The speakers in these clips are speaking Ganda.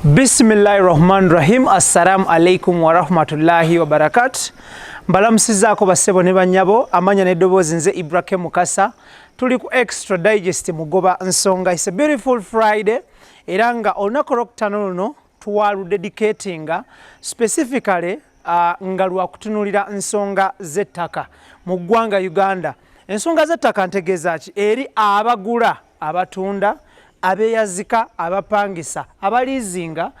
Bismillahi rahman rahim. Assalamu alaikum warahmatullahi wabarakatu. Mbalamusizaako bassebo ne bannyabo. Amanya n'eddoboozi nze Ibrahim Mukasa. Tuli ku Extra Digest Mugoba Nsonga. It's a beautiful Friday, era nga olunaku olwokutaano luno twaludedicatinga specifically nga lwakutunulira nsonga z'ettaka mu ggwanga Uganda. Ensonga z'ettaka ntegeeza ki? Eri abagula, abatunda, abeeyazika, abapangisa, abaliizinga,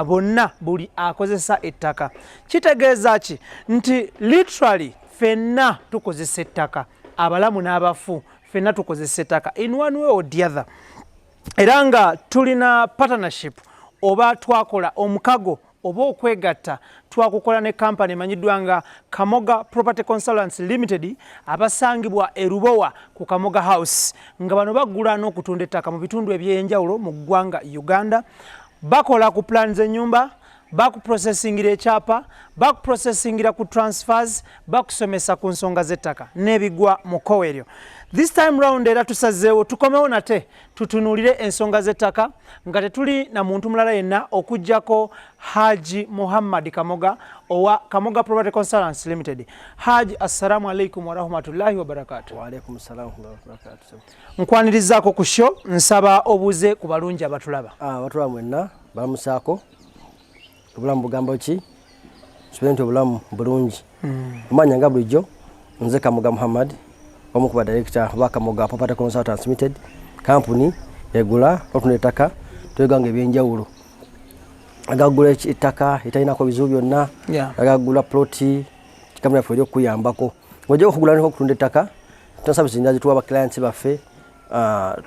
bonna, buli akozesa ettaka. Kitegeeza ki? Nti literally ffenna tukozesa ettaka, abalamu n'abafu, ffenna tukozesa ettaka in one way or the other. Era nga tulina partnership oba twakola omukago oba okwegatta, twakukola ne kampani emanyiddwa nga Kamoga Property Consultants Limited, abasangibwa e Lubowa ku Kamoga House, nga bano bagula n'okutunda ettaka mu bitundu ebyenjawulo mu ggwanga Uganda. Bakola ku plan z'ennyumba, bakuprocessingira ekyapa, bakuprocessingira ku transfers, bakusomesa ku nsonga z'ettaka n'ebigwa mu kkowe eryo. This time round era tusazeewo tukomewo nate tutunuulire ensonga z'ettaka, nga tetuli na muntu mulala yenna okuggyako Haji Muhammad Kamoga owa Kamoga Property Consultants Limited. Haji, assalamu alaikum warahmatullahi wabarakatu. Waalaikum salam wabarakatu. Nkwanirizaako ku show. Nsaba obuuze ku balungi abatulaba. Abatulaba mwenna balamusaako. Obulamu bugambo ki? Nsubire nti obulamu bulungi. Omanya nga bulijjo nze Kamoga Muhammad, omu ku badirekita ba Kamoga Property Consultants Limited, kampuni egula otunda ettaka tweganga ebyenjawulo. Agagula ettaka etalinako bizibu byonna, agagula ploti, kampuni yaffe eri okukuyambako ng'ojja okugula okutunda ettaka. Tuna service endala zituwa baclients baffe.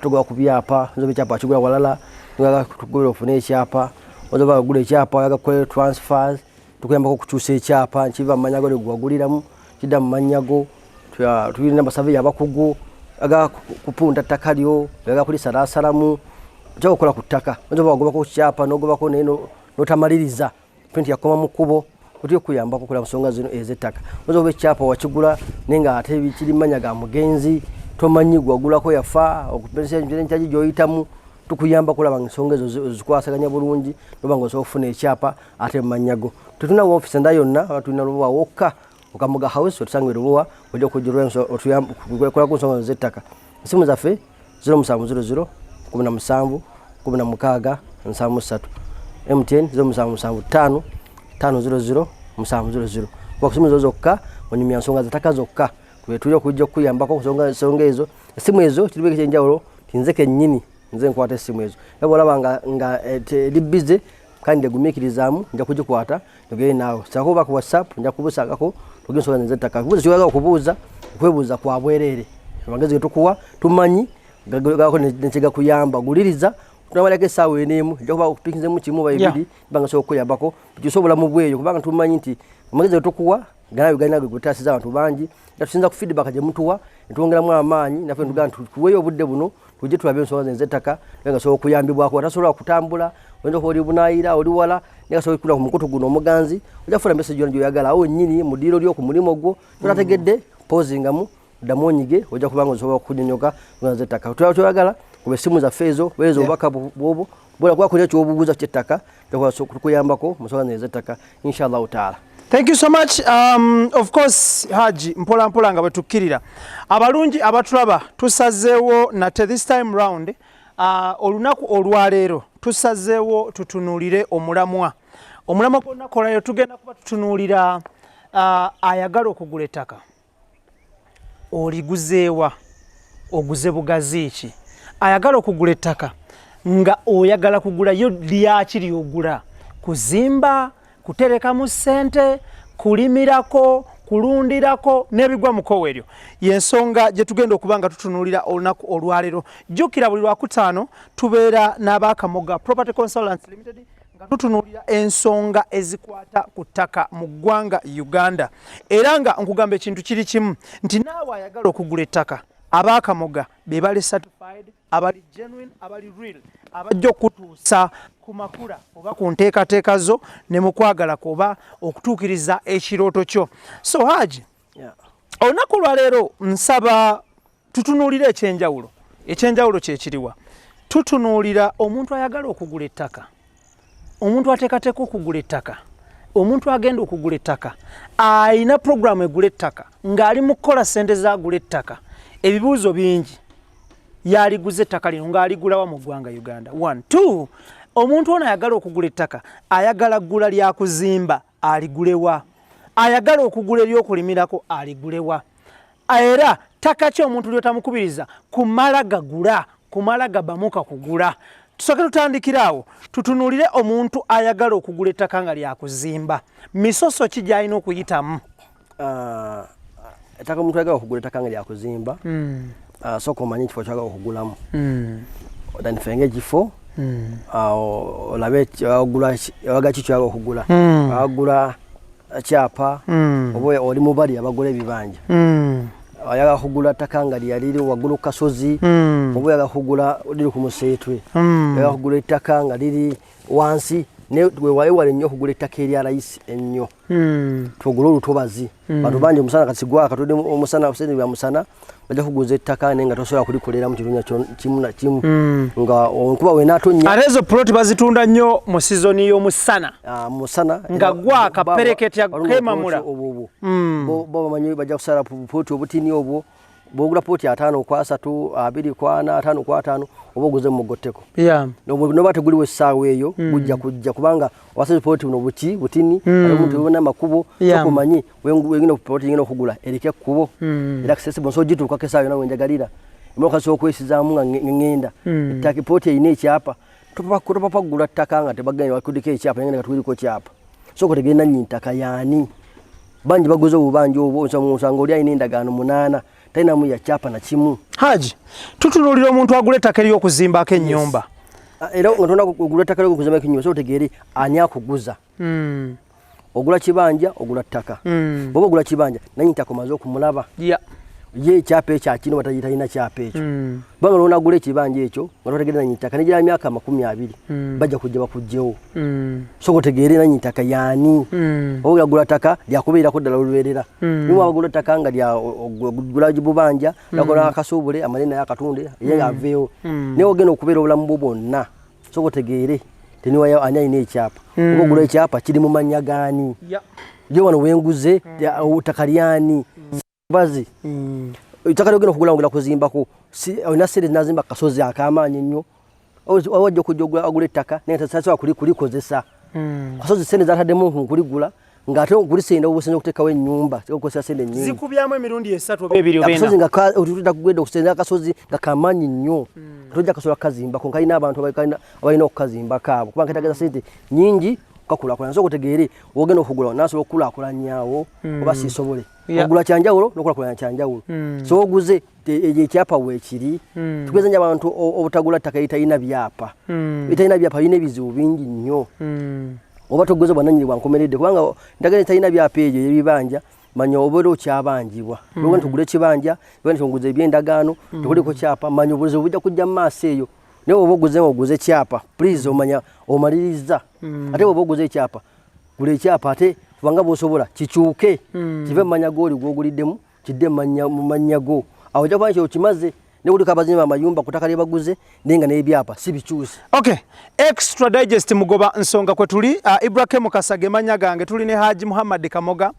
Tugoba ku byapa, nzoba ekyapa akigula walala, tugobera ofune ekyapa, ozoba ogula ekyapa oyaga kukola transfers, tukuyambako okukyusa ekyapa nkiva mu mannya go negwaguliramu kidda mu mannya go. Tulina basaveya abakugu aga kupunta ttaka lyo, oyaga kulisalaasalamu, okyaka okukola ku ttaka. Oyinza oba wagobako ku kyapa n'ogobako naye n'otamaliriza, print yakoma mu kkubo, otya okuyambako okola nsonga zino ez'ettaka. Oyinza oba ekyapa wakigula naye nga ate kiri mu mannya ga mugenzi, tomanyi gwagulako yafa, okukyagi gy'oyitamu, tukuyamba kulaba nga ensonga ezo zikwasaganya bulungi noba nga osobola okufuna ekyapa ate mu mannya go. Tetulina woofiisi endala yonna, aba tulina Lubowa wokka, ku Kamoga House. Otusanga e Lubowa, ojja okujja ku nsonga z'ettaka. Esimu zaffe 0700 17 16 73, MTN 0775 500 700. Kuba kusimu ezo zokka onyumya nsonga z'ettaka zokka. Tuli okujja okukuyambako ku nsonga ezo. Esimu ezo kirimu ekyenjawulo ti nze kennyini nze nkwata essimu ezo, era bwolaba nga eri busy kandi egumiikirizaamu, nja kugikwata njogere naawe. Sako oba ku WhatsApp nja kubusangako tugende ensonga z'ettaka. Kubuuza kyoyagala okubuuza, okwebuuza kwa bwereere. Amagezi ge tukuwa tumanyi gako nekigakuyamba. Guliriza tunamalako essaawa eneemu, ejja kuba okupikinzemu kimu oba ebiri kubanga sobola okukuyambako tukyuse obulamu bweyo, kubanga tumanyi nti amagezi ge tukuwa ganayo galina ge gutaasiza abantu bangi. Era tusinza ku feedback gye mutuwa netwongeramu amaanyi naffe netugamba nti tuweeyo obudde buno tujje tulabe ensonga zino ez'ettaka, naye nga sobola okuyambibwako. Atasobola kutambula, oyinza okuba oli bunaayira, oli wala, naye nga sobola okukula ku mukutu guno omuganzi, ojja kufuna message yonna gy'oyagala awo wennyini mu ddiiro lyo ku mulimu gwo. Totategedde, pozingamu, ddamu onyige, ojja kuba nga osobola okunyonyoka ensonga z'ettaka. Tulaba kyoyagala kuba essimu zaffe ezo, weereza obubaka bwobwo bwola kuba kulina kyobuguza ky'ettaka, tukuyambako mu nsonga zino ez'ettaka inshallahu taala. Thank you so much. Of course, Haji, mpola mpola nga bwe tukkirira. Abalungi abatulaba, tusazeewo nate this time round, olunaku olwaleero tusazeewo tutunuulire omulamwa. Omulamwa gw'olunaku olwaleero tugenda kuba tutunuulira ayagala okugula ettaka. Oliguzeewa? Oguze bugazi ki? Ayagala okugula ettaka nga oyagala kugula yo lyaki lyogula? Kuzimba, kuterekamu ssente, kulimirako, kulundirako n'ebigwa mu kkowe eryo, y'ensonga gye tugenda okuba nga tutunuulira olunaku olwaleero. Jjukira buli Lwakutaano tubeera n'Abakamoga Property Consultants Limited nga tutunuulira ensonga ezikwata ku ttaka mu ggwanga Uganda. Era nga nkugamba ekintu kiri kimu nti naawe ayagala okugula ettaka, Abakamoga be bali certified, abali genuine, abali real, abajja okutuusa ku makula oba ku nteekateeka zo ne mu kwagala kwo oba okutuukiriza ekirooto kyo. So Haji, olunaku lwaleero nsaba tutunuulire ekyenjawulo. Ekyenjawulo kyekiriwa? Tutunuulira omuntu ayagala okugula ettaka. Omuntu ateekateeka okugula ettaka, omuntu agenda okugula ettaka alina puroguramu egula ettaka ng'ali mu kukola ssente zagula ettaka, ebibuuzo bingi. Yaliguza ettaka lino ng'aligulawa mu ggwanga Uganda? One, two, omuntu ono ayagala okugula ettaka ayagala ggula lyakuzimba, aligulewa? Ayagala okugula ery'okulimirako, aligulewa? Era ttaka ki omuntu lyotamukubiriza kumala gagula, kumala gabamuka kugula? Tusooke tutandikire awo, tutunuulire omuntu ayagala okugula ettaka nga lyakuzimba, misoso ki gy'alina okuyitamu? Ah, ettaka, omuntu ayagala okugula ettaka nga lyakuzimba, sooka omanye ekifo kyagala okugulamu, otandifenge ekifo, olabe ogula owaga ki kyagala okugula, agula kyapa oba oli mubali abagula ebibanja, ayagala kugula ttaka nga lyaliri waggulu ku kasozi, oba oyagala kugula liri ku museetwe, oyagala kugula ettaka nga liri wansi. Wewale nnyo okugula ettaka erya layisi ennyo, tugule olutobazi. Bantu bangi omusana kati gwaka, tuli omusana, sente bya musana, bajja kuguza ettaka naye nga tosobola kulikoleramu kirunya kimu na kimu, nga onkuba wenaatonya. Ate ezo ploti bazitunda nnyo mu sizoni y'omusana. Ah, musana. Nga gwaka, pereketya, kemamula. Obwo bo bamanyi bajja kusala poti obutini obwo. Bwogula poti 50 ku 30, 20 ku 40, 50 ku 50, oba oguze mugotteko. Noba teguliwo essaawa eyo, gujja kujja, kubanga wasaze poti buno buki butini, ate omuntu bubona amakubo. Omanyi wengina poti ngenda okugula eriko ekkubo era accessible, nsobola ogituukako essaawa yonna wenjagalira. Emotoka sobola okwesizaamu nga ngenda. Ettaka, poti erina ekyapa. Topapa kugula ttaka nga tebagenda bakudiko ekyapa, naye nga tuliko kyapa. Sooka otegere nannyini ttaka yaani. Bangi baguze obubanja obwo, osanga oli alina endagaano munaana, talinamu ya kyapa na kimu. Haji, tutunuulira omuntu agula ettaka ery'okuzimbako ennyumba. Ah, era nga tona kugula ettaka lyokuzimbako ennyumba, sooka otegeere ani akuguza. Ogula kibanja, ogula ttaka? Bwoba ogula kibanja, nannyini ttaka omaze okumulaba? Ye ekyapa ekyo akino oba talina kyapa ekyo? Kubanga lwonagula ekibanja ekyo nga totegere nannyini ttaka, negira myaka 20, bajja kujja bakugjewo. Sooka otegeere nannyini ttaka yaani. Oba ogula ttaka lyakubeerako ddala olubeerera. Nimu abagula ttaka nga gula bubanja, nakola akasuubule amale naye akatunde ye aveewo. Naye ogenda okubeera obulamu bwo bwonna, sooka otegeere teniwayo ani alina ekyapa, oba ogula ekyapa kiri mu mannya gaani. Ye wano wenguze ttaka lyani bazi? Ettaka lyogenda okugula ogenda kuzimbako, olina sente nazimba kasozi ak'amaanyi ennyo, wajja okujja agula ettaka naye tasobola kulikozesa kasozi, sente zataddemu nkuligula ng'ate okulisenda obusenza okuteekawo ennyumba okukozesa sente nnyingi. Zikubyamu emirundi esatu oba ebiri oba akasozi nga otudda kugenda okusenza akasozi nga kamaanyi nnyo, tojja kasobola kukazimbako, kalina abantu abalina okukazimbako abo, kubanga ketageza sente nyingi kakulaakulanya. Sooka otegeere wogenda okugula, nasobola okukulaakulanyawo oba siisobole. Ogula kyanjawulo n'okulakulanya kyanjawulo. So oguze egyo ekyapa weekiri. Tugeza nnyo abantu obutagula ttaka eritalina byapa. Eritalina byapa birina ebizibu bingi nnyo. Oba toguze bwananyini bwankomeredde, kubanga ndagala etalina byapa egyo ebibanja, manya obeera okyabanjibwa. Olwokuba nti ogula ekibanja, oba nti oguze ebyendagaano, tekuliko kyapa, manya obuzibu bujja kujja mu maaso eyo. Naye oba oguze nga oguze kyapa, please omanya omaliriza. Ate oba oguze ekyapa, gula ekyapa, ate kubanga bwosobola kikyuke, kive mu mannya gooli gwoguliddemu kidde mu mannya go. Awo ojja kuba nti okimaze. Ne kuliko abazimba amayumba ku ttaka lye baguze, naye nga n'ebyapa si bikyuse. Okay, Extra Digest, mugoba nsonga kwe tuli. Ibrahim Kasage manya gange, tuli ne Haji Muhammad Kamoga,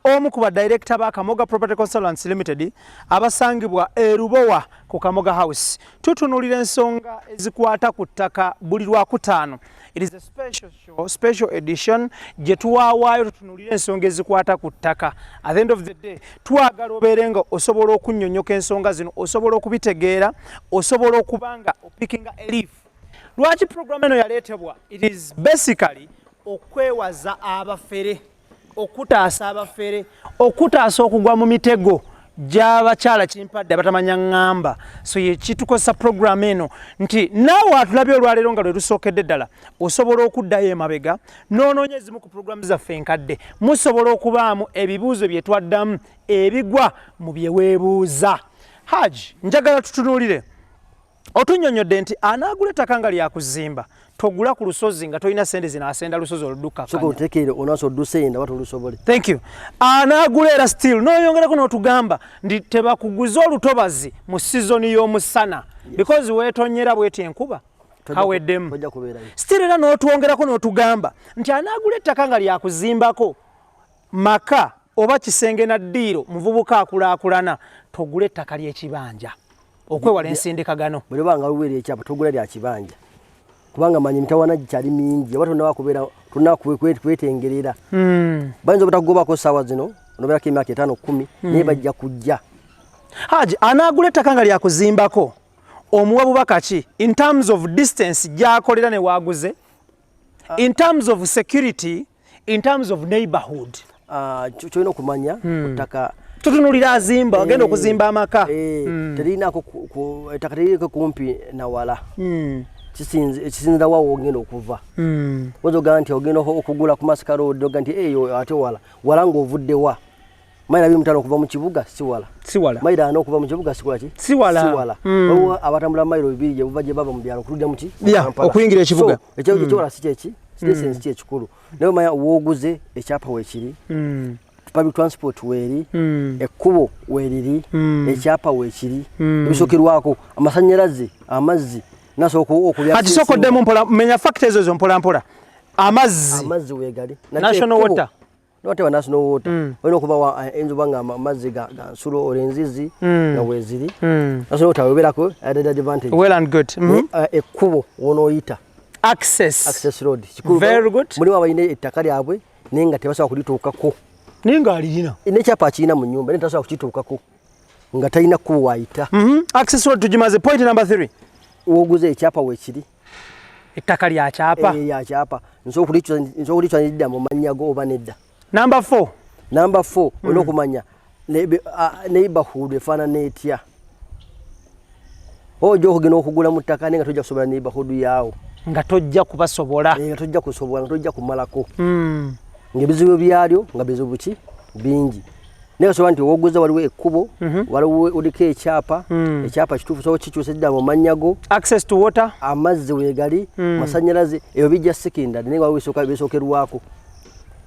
omu ku badirekita ba Kamoga Property Consultants Limited abasangibwa e Lubowa ku Kamoga House. Tutunuulira ensonga ezikwata ku ttaka buli Lwakutaano. It is a special show, special edition gye tuwaawaayo tutunuulira ensonga ezikwata ku ttaka. At the end of the day, twagala obeere nga osobola okunnyonnyoka ensonga zino, osobola okubitegeera, osobola okuba nga opickinga a leaf. Lwaki program eno yaleetebwa? It is basically okwewaza abafere, okutaasa abafere, okutaasa okugwa mu mitego gy'abakyala kimpadde abatamanya ŋŋamba. So ye kitukozesa program eno nti naawe atulabye olwaleero nga lwe lusookedde ddala, osobola okuddayo emabega n'onoonya ezimu ku programu zaffe enkadde, musobola okubaamu ebibuuzo bye twaddamu ebigwa mu bye weebuuza. Haji, njagala tutunuulire, otunnyonnyodde nti anaagula ettaka nga lyakuzimba, togula ku lusozi nga tolina sente zinaasenda lusozi Sooka oludukkakanya. Otekeere onaso olusenda oba tolusobole. Thank you. Anaagula era still n'oyongerako n'otugamba nti tebakuguza olutobazi mu sizoni y'omusana, because weetonyera bweti enkuba. Kaweddemu. Tojja kubeerayo. Still era n'otwongerako n'otugamba nti anaagula ettaka nga lyakuzimbako maka oba kisenge na ddiiro, muvubuka akulaakulana, togula ettaka ly'ekibanja okwewala ensindikagano. Bwe liba nga liweera ekyapa, togula lya kibanja, kubanga manyi emitawaana gikyali mingi, oba tonaba kubeera, tonaba kwetengerera. Bayinza obutakugobako ssaawa zino, onobeerako emyaka 5, 10, naye bajja kujja. Haji, anaagula ettaka nga lyakuzimbako omuwa bubaka ki in terms of distance gy'akolera ne waaguze, in terms of security, in terms of neighborhood? Ah, kyolina okumanya ku ttaka, Tutunulira azimba, agenda okuzimba amaka. Terinaako ettaka teririko kumpi na wala. Kisinzira wawo ogenda okuva. Oyinza ogamba nti ogenda okugula ku Masaka Road, oga nti eyo ate wala wala, ng'ovudde wa? Mayiro 25 okuva mu kibuga si wala. Si wala. Mayiro 40 okuva mu kibuga si wala ki? Si wala. Si wala. Waliwo abatambula mayiro 2 gye buva, gye bava mu byalo okulujja muki? Mu Kampala. Okuyingira ekibuga. So, ekyewala si kyeki, distance ki ekikulu, naye omanya wooguze ekyapa weekiri, public transport weeri, ekkubo weeriri, ekyapa weekiri, ebisookerwako amasanyalaze, amazzi, nasooka okulya. Kati sookoddemu mpola, menya factor ezo zo mpola mpola. Amazzi. Amazzi weegali. National Water. Noteba National Water, olina okuba eyinza oba nga amazzi ga nsulo olwo enzizi nga weeziri. National Water webeerako added advantage. Well and good. Ekkubo wonooyita. Access. Access road kikulu. Very good. Mulimu abalina ettaka lyabwe naye nga tebasobola kulituukako. Naye ng'alirina. Nekyapa akirina mu nyumba naye tasobola kukituukako nga talina kkubo waayita. Access road tugimaze. Point number 3. Woguze ekyapa weekiri. Ettaka lya kyapa. Eh, ya kyapa, nsobola okulikyusa nedda mu mannya go oba nedda. Number 4. Number 4, olina okumanya neighborhood efaanana etya. Ojja okugenda okugula mu ttaka naye nga tojja kusobola neighborhood yaawo. Nga tojja kubasobola. Eh, nga tojja kusobola, nga tojja kumalako, ng'ebizibu byalyo nga bizibu ki bingi, naye osobola nti woguza waliwo ekkubo, waliwo oliko ekyapa, ekyapa kituufu, sobola kikyusa edda mu mannya go. Access to water. Amazzi weegali, masanyalaze ebyo bijja secondary, naye waliwo bisookerwako.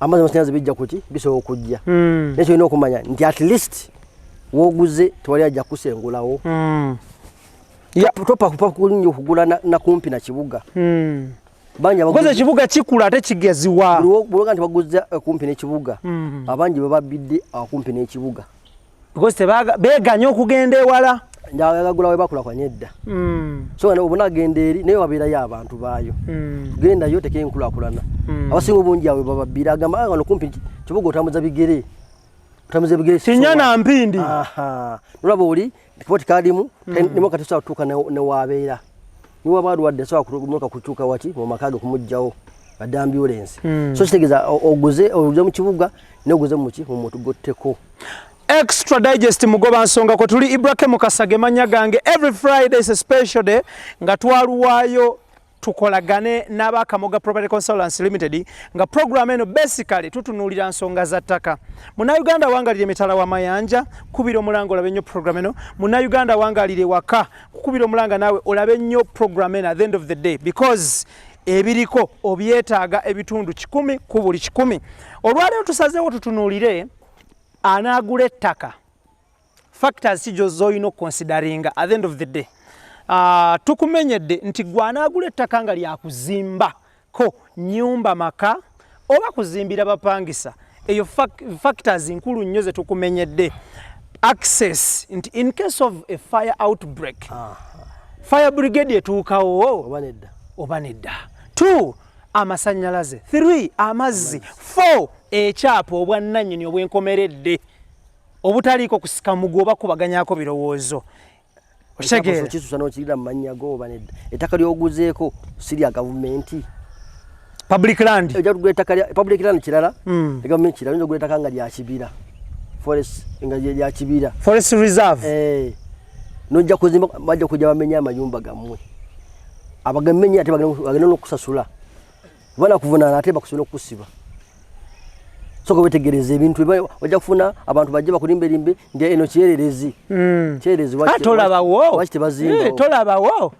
Amazzi, amasanyalaze bijja kuki, bisobola okujja, naye kyolina okumanya nti at least woguze tewali ajja kusengulawo. Topakupa kulungi okugula na kumpi na kibuga. Bangi Because ekibuga kikula ate kigeziwa. Buloga nti baguza kumpi n'ekibuga, abangi bababidde akumpi n'ekibuga. Because beeganye okugenda ewala. Njagagula we bakula kwanye edda. So nga obona agenda eri naye wabeerayo abantu baayo, gendayo tekenkulaakulana. Abasinga obungi awe bababbira, agamba, "Ah, wano kumpi kibuga, otambuza bigere, otambuza bigere." Kinyana mpindi. Aha. Nolaba oli kipoti kalimu nimoka tesobola kutuuka newabeera, niwaba alwadde asobola kumoka kutuuka waki mu maka ge kumugjawo badde ambulance. So kitegeeza oguze mu kibuga naye oguze muki mu mutugotteko. Extra Digest, mugoba nsonga kwe tuli. Ibrahim Kasage manya gange. Every Friday is a special day nga twaluwaayo tukolagane n'Abakamoga Property Consultants Limited, nga program eno basically tutunuulira nsonga za ttaka. Munnayuganda wangalire emitala w'amayanja, kubira omulanga olabe nnyo program eno. Munnayuganda wangalire waka, kukubira omulanga naawe olabe nnyo program eno at the end of the day, because ebiriko obyetaaga ebitundu 100 ku buli 100. Olwaleero tusazeewo tutunuulire anaagula ettaka, factors ki z'olina okuconsideringa at the end of the day. Tukumenyedde nti gwe anaagula ettaka nga lyakuzimbako nyumba, maka oba kuzimbira bapangisa, eyo factors nkulu nnyo ze tukumenyedde. Access, nti in case of a fire outbreak, fire brigade etuukawo oba nedda. Oba nedda. 2, amasanyalaze. 3, amazzi. 4, ekyapa, obwannannyini obwenkomeredde obutaliiko kusika mugu oba kubaganyako birowoozo. Okitegeera? Okisusa n'okirira mu mannya go oba nedda. Ettaka lyoguzeeko si lya gavumenti. Public land. Ojja kugula ettaka lya public land kirala, gavumenti kirala. Oyinza okugula ettaka nga lya kibira, forest, nga lya kibira. Forest reserve. Eh, nojja kuzimba, bajja kujja bamenye amayumba gammwe, abagamenye ate bagenda n'okusasula, banakuvunaana ate bakusobola okukusiba. Soka wetegereza ebintu, ojja kufuna abantu bajje bakulimbelimbe nti eno kyererezi, kyererezi. Ah, tolabawo. Waki tebazimbawo? Eh, tolabawo.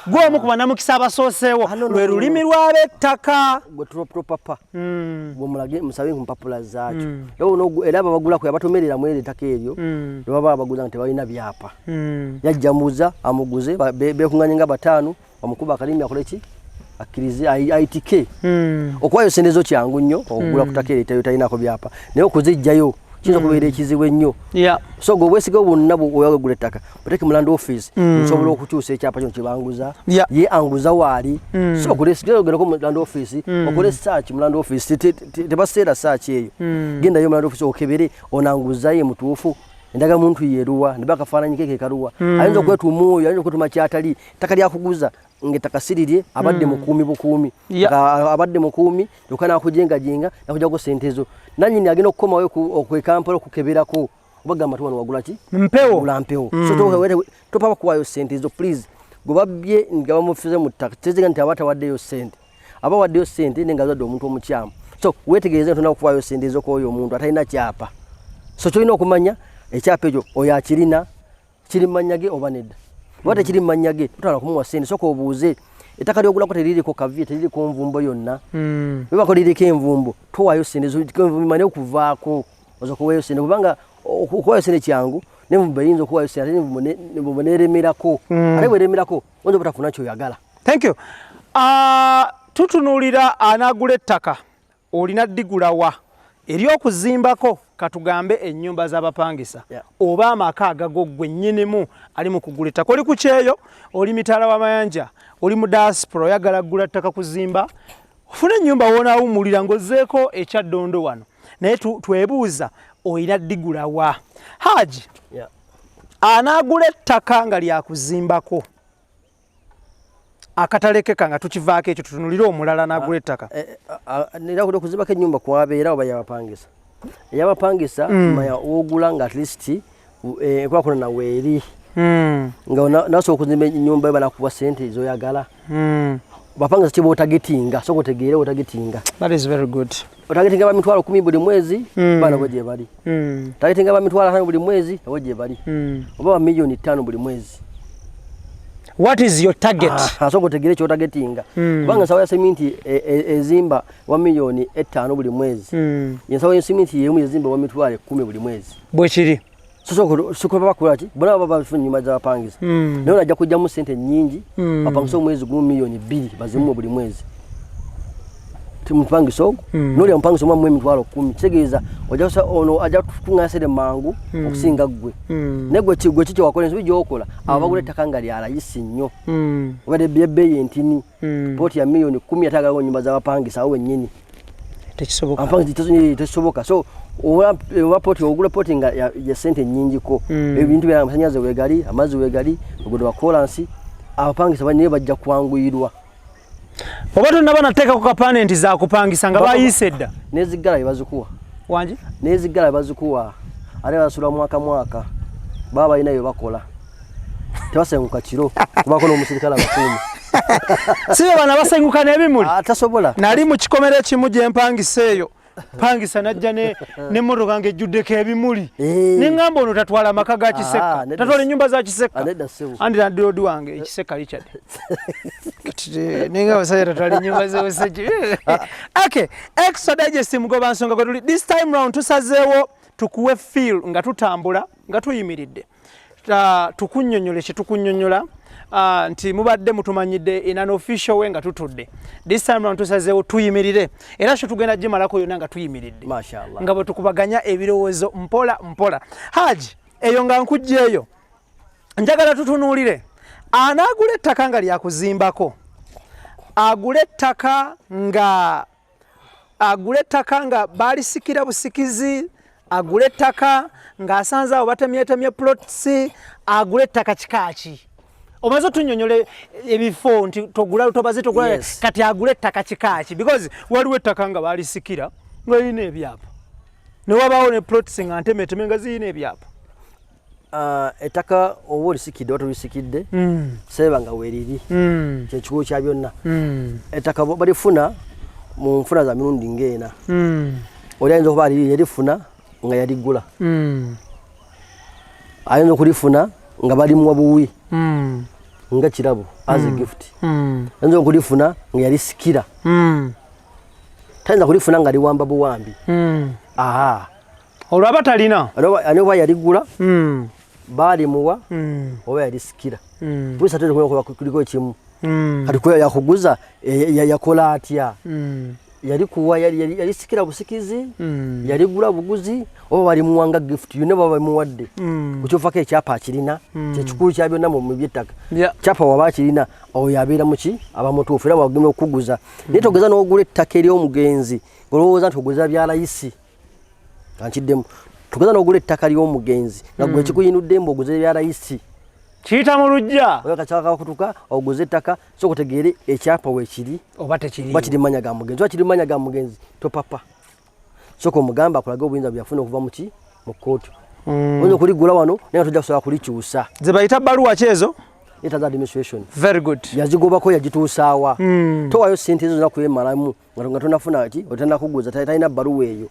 Gwe omu ku banamukisa abasooseewo. Ah, no, no, lwe no, no. Lulimi lw'abettaka. Gwe topapa, gwe mulage musabe ku mpapula zaakyo. Era ababagulako abatomerera mu eryo ettaka eryo, lwe baba abaguza nga tebalina byapa, yajja muza amuguze, bekuŋŋanye nga bataano. Bamukuba akalimi akole ki, akkirize ayitike. Okuwayo sente zo kyangu nnyo okugula ku ttaka eryo talinako byapa, naye okuzijjayo kiyinza okubeera ekizibu ennyo. So gwe obwesige bwonna bwewagula ettaka oteeke mu land office, nsobola okukyusa ekyapa kino kyebanguza, ye anguza waali. So ogendeko mu land office, okole search mu land office. Tebaseera search eyo. Gendayo mu land office okebere onanguza ye mutuufu, endagamuntu yeruwa, ne bakafaananyi ke kekaluwa. Ayinza okwetuuma oyo, ayinza okwetuuma kyatali. Ettaka lyakuguza ng'ettaka sirirye, abadde mukuumi bukuumi. Abadde mukuumi kyokka nakujengajenga nakujjako sente zo. Nanyini agenda okukomawo okwekampala okukeberako, obagamba ti wano wagula ki? Mpewo. Gula mpewo. So topapa kuwaayo sente zo, please. Gwe babbye nga bamufize mu ttaka, teziga nti aba tawaddeyo sente, aba waddeyo sente naye nga azadde omuntu omukyamu. So wetegereze nga tolina kuwaayo sente zo kwoyo omuntu atalina kyapa. So kyolina okumanya, ekyapa ekyo oyo akirina kiri mu mannya ge oba nedda? Oba tekiri mu mannya ge, totwala kumuwa sente. Soka obuuze, ettaka lyogulako teririko kavi, teririko nvumbo yonna? Bwebako liriko envumbo, towaayo sente zo. Envumbo emane okuvaako oza kuwayo sente, kubanga okuwaayo sente kyangu, nenvumbo eyinza okuwaayo sente ate envumbo neremerako. Ate bweremerako oyinza obutafuna kyoyagala. Thank you. Tutunuulira anaagula ettaka, olina ddigulawa ery'okuzimbako, katugambe ennyumba z'abapangisa oba amaka agago ggwe nnyinimu ali mu kugula ettaka. Oli ku kyeyo, oli mitala w'amayanja, oli mu diaspora, oyagala kugula ttaka kuzimba ofune ennyumba woonaawummulira ng'ozzeeko ekyaddondo wano, naye twebuuza olina ddigulawa, Haji? Anaagula ettaka nga lyakuzimbako akatalekeka, nga tukivaako ekyo, tutunulire omulala n'agula ettaka. Nera okuzimbako ennyumba kwabeera oba yabapangisa, eyabapangisa. Manya wogula nga at least enkulaakulana naweeri, nga nasobola okuzimba ennyumba yo, banakuwa sente zoyagala. Bapangisa kiba otargetinga, soka otegeere otargetinga. That is very good. Otargetinga ba 100,000 buli mwezi, baana bo gye bali. Targetinga ba 500,000 buli mwezi, nabo gye bali. Oba ba 5,000,000 buli mwezi. What is your target? Ah, soka otegeere kyotargetinga, kubanga ensawo ya seminti ezimba wa 5,000,000 buli mwezi, ensawo y'eseminti yemu ezimba wa 100,000 buli mwezi. Bwekiri. Sokoba bakola ki? Bona baba bafuna nyumba z'abapangisa, naye onajja kujjamu sente nnyingi. Bapangisa omwezi gumu 2,000,000 bazimuwe buli mwezi timupangisa ogwo. Nolya mupangisa omwamu 100,000, kitegeeza ojja ono ajja kukuŋŋanya sente mangu okusinga ggwe. Naye gwe gwe ki kyewakola, ensobi gyokola, abo bagula ettaka nga lya layisi nnyo, obadde ebbeeyi entini, ploti ya 10,000,000, ate agalawo nyumba z'abapangisa awo wennyini. Tekisoboka. Tekisoboka. So oba ploti, ogula ploti nga ya sente nnyingiko, ebintu byona, amasanyalaze wegali, amazzi wegali, oluguudo lwa kolansi, abapangisa naye bajja kwanguyirwa. Oba tonnaba nateekako kapande nti zakupangisa, nga bayiise dda. Neziggala bebazikuwa. Wangi? Neziggala bazikuwa, ate basula mwaka mwaka, baba balina bye bakola, tebasenguka kiro, kubako n'omusirikale abakuumi. Si be bana basenguka n'ebimuli? Ah, tasobola. Nali mu kikomero ekimu gye mpangisa eyo, pangisa najja n'emmotoka ng'ejjuddeko ebimuli. Neŋŋamba ono tatwala amaka ga Kisekka, Ah, nedda. tatwala ennyumba za Kisekka. Ah, nedda ssebo. Andi landlord wange Ekiseka Richard. Kati nenga abasajja tatwala ennyumba z'obusajja. Okay, Extra Digest, mugoba nsonga gwe tuli. This time round tusazeewo tukuwe feel nga tutambula nga tuyimiridde, tukunnyonnyole kye tukunnyonnyola, nti mubadde mutumanyidde in an official way nga tutudde. This time round tusazeewo tuyimirire, era kyo tugenda gimalako yonna nga tuyimiridde. Mashallah. Nga bwe tukubaganya ebirowoozo mpola mpola. Haji, eyo nga nkugjeeyo, njagala tutunuulire anaagula ettaka nga lyakuzimbako, agula ettaka nga agula ettaka nga baalisikira busikizi, agula ettaka ng'asanze awo batemyetemye plots, agula ettaka kikaaki? Omaze otunyonyola ebifo nti togula tobaze togula. Yes. Kati agula ettaka kikaaki? Because waliwo ettaka nga baalisikira nga lirina ebyapa, ne wabaawo ne plots nga ntemeteme nga zirina ebyapa. Ah, ettaka oba olisikidde oba tolisikidde, seeba nga weeriri, kyekikulu kya byonna. Ettaka balifuna mu nfuna za mirundi ng'ena. Oli ayinza okuba yarifuna nga yaligula, ayinza okulifuna nga balimuwa buwi nga kirabo, as a gift, ayinza okulifuna nga yalisikira, tayinza kulifuna nga liwamba buwambi. Aha. Olwo aba talina. Ani oba yaligula, baalimuwa, oba yalisikira. Bisatu kuliko ekimu. Kati kuya yakuguza yakola atya? Yali kuwa yali sikira busikizi, yali gula buguzi, oba bali muwanga gift yune baba muwadde. Kukyofako ekyapa akirina, kyekikulu kya byonna mu by'ettaka. Kyapa waba akirina, oyo yabeera muki aba mutuufu era wagenda okukuguza. Naye togeza n'ogula ettaka ery'omugenzi ng'olowooza nti oguza bya layisi. Kankiddemu, togeza n'ogula ettaka ly'omugenzi nga gwe kikuyinudde mbu oguze bya layisi. Kiyita mu luggya. Oyo kakyaka kutuka oguze ettaka sooka otegeere ekyapa weekiri oba tekiri. Oba kiri mu mannya ga mugenzi, oba kiri mu mannya ga mugenzi topapa. Sooka omugamba akulage obuyinza bwe yafuna okuva muki mu kkooti. Oyinza okuligula wano naye nga tojja kusobola kulikyusa. Ze bayita bbaluwa ki ezo? Letters administration. Very good. Yazigobako yagituusaawa. Towaayo ssente ezo zonna kwemalamu nga tonafuna ki otanakuguza talina bbaluwa eyo.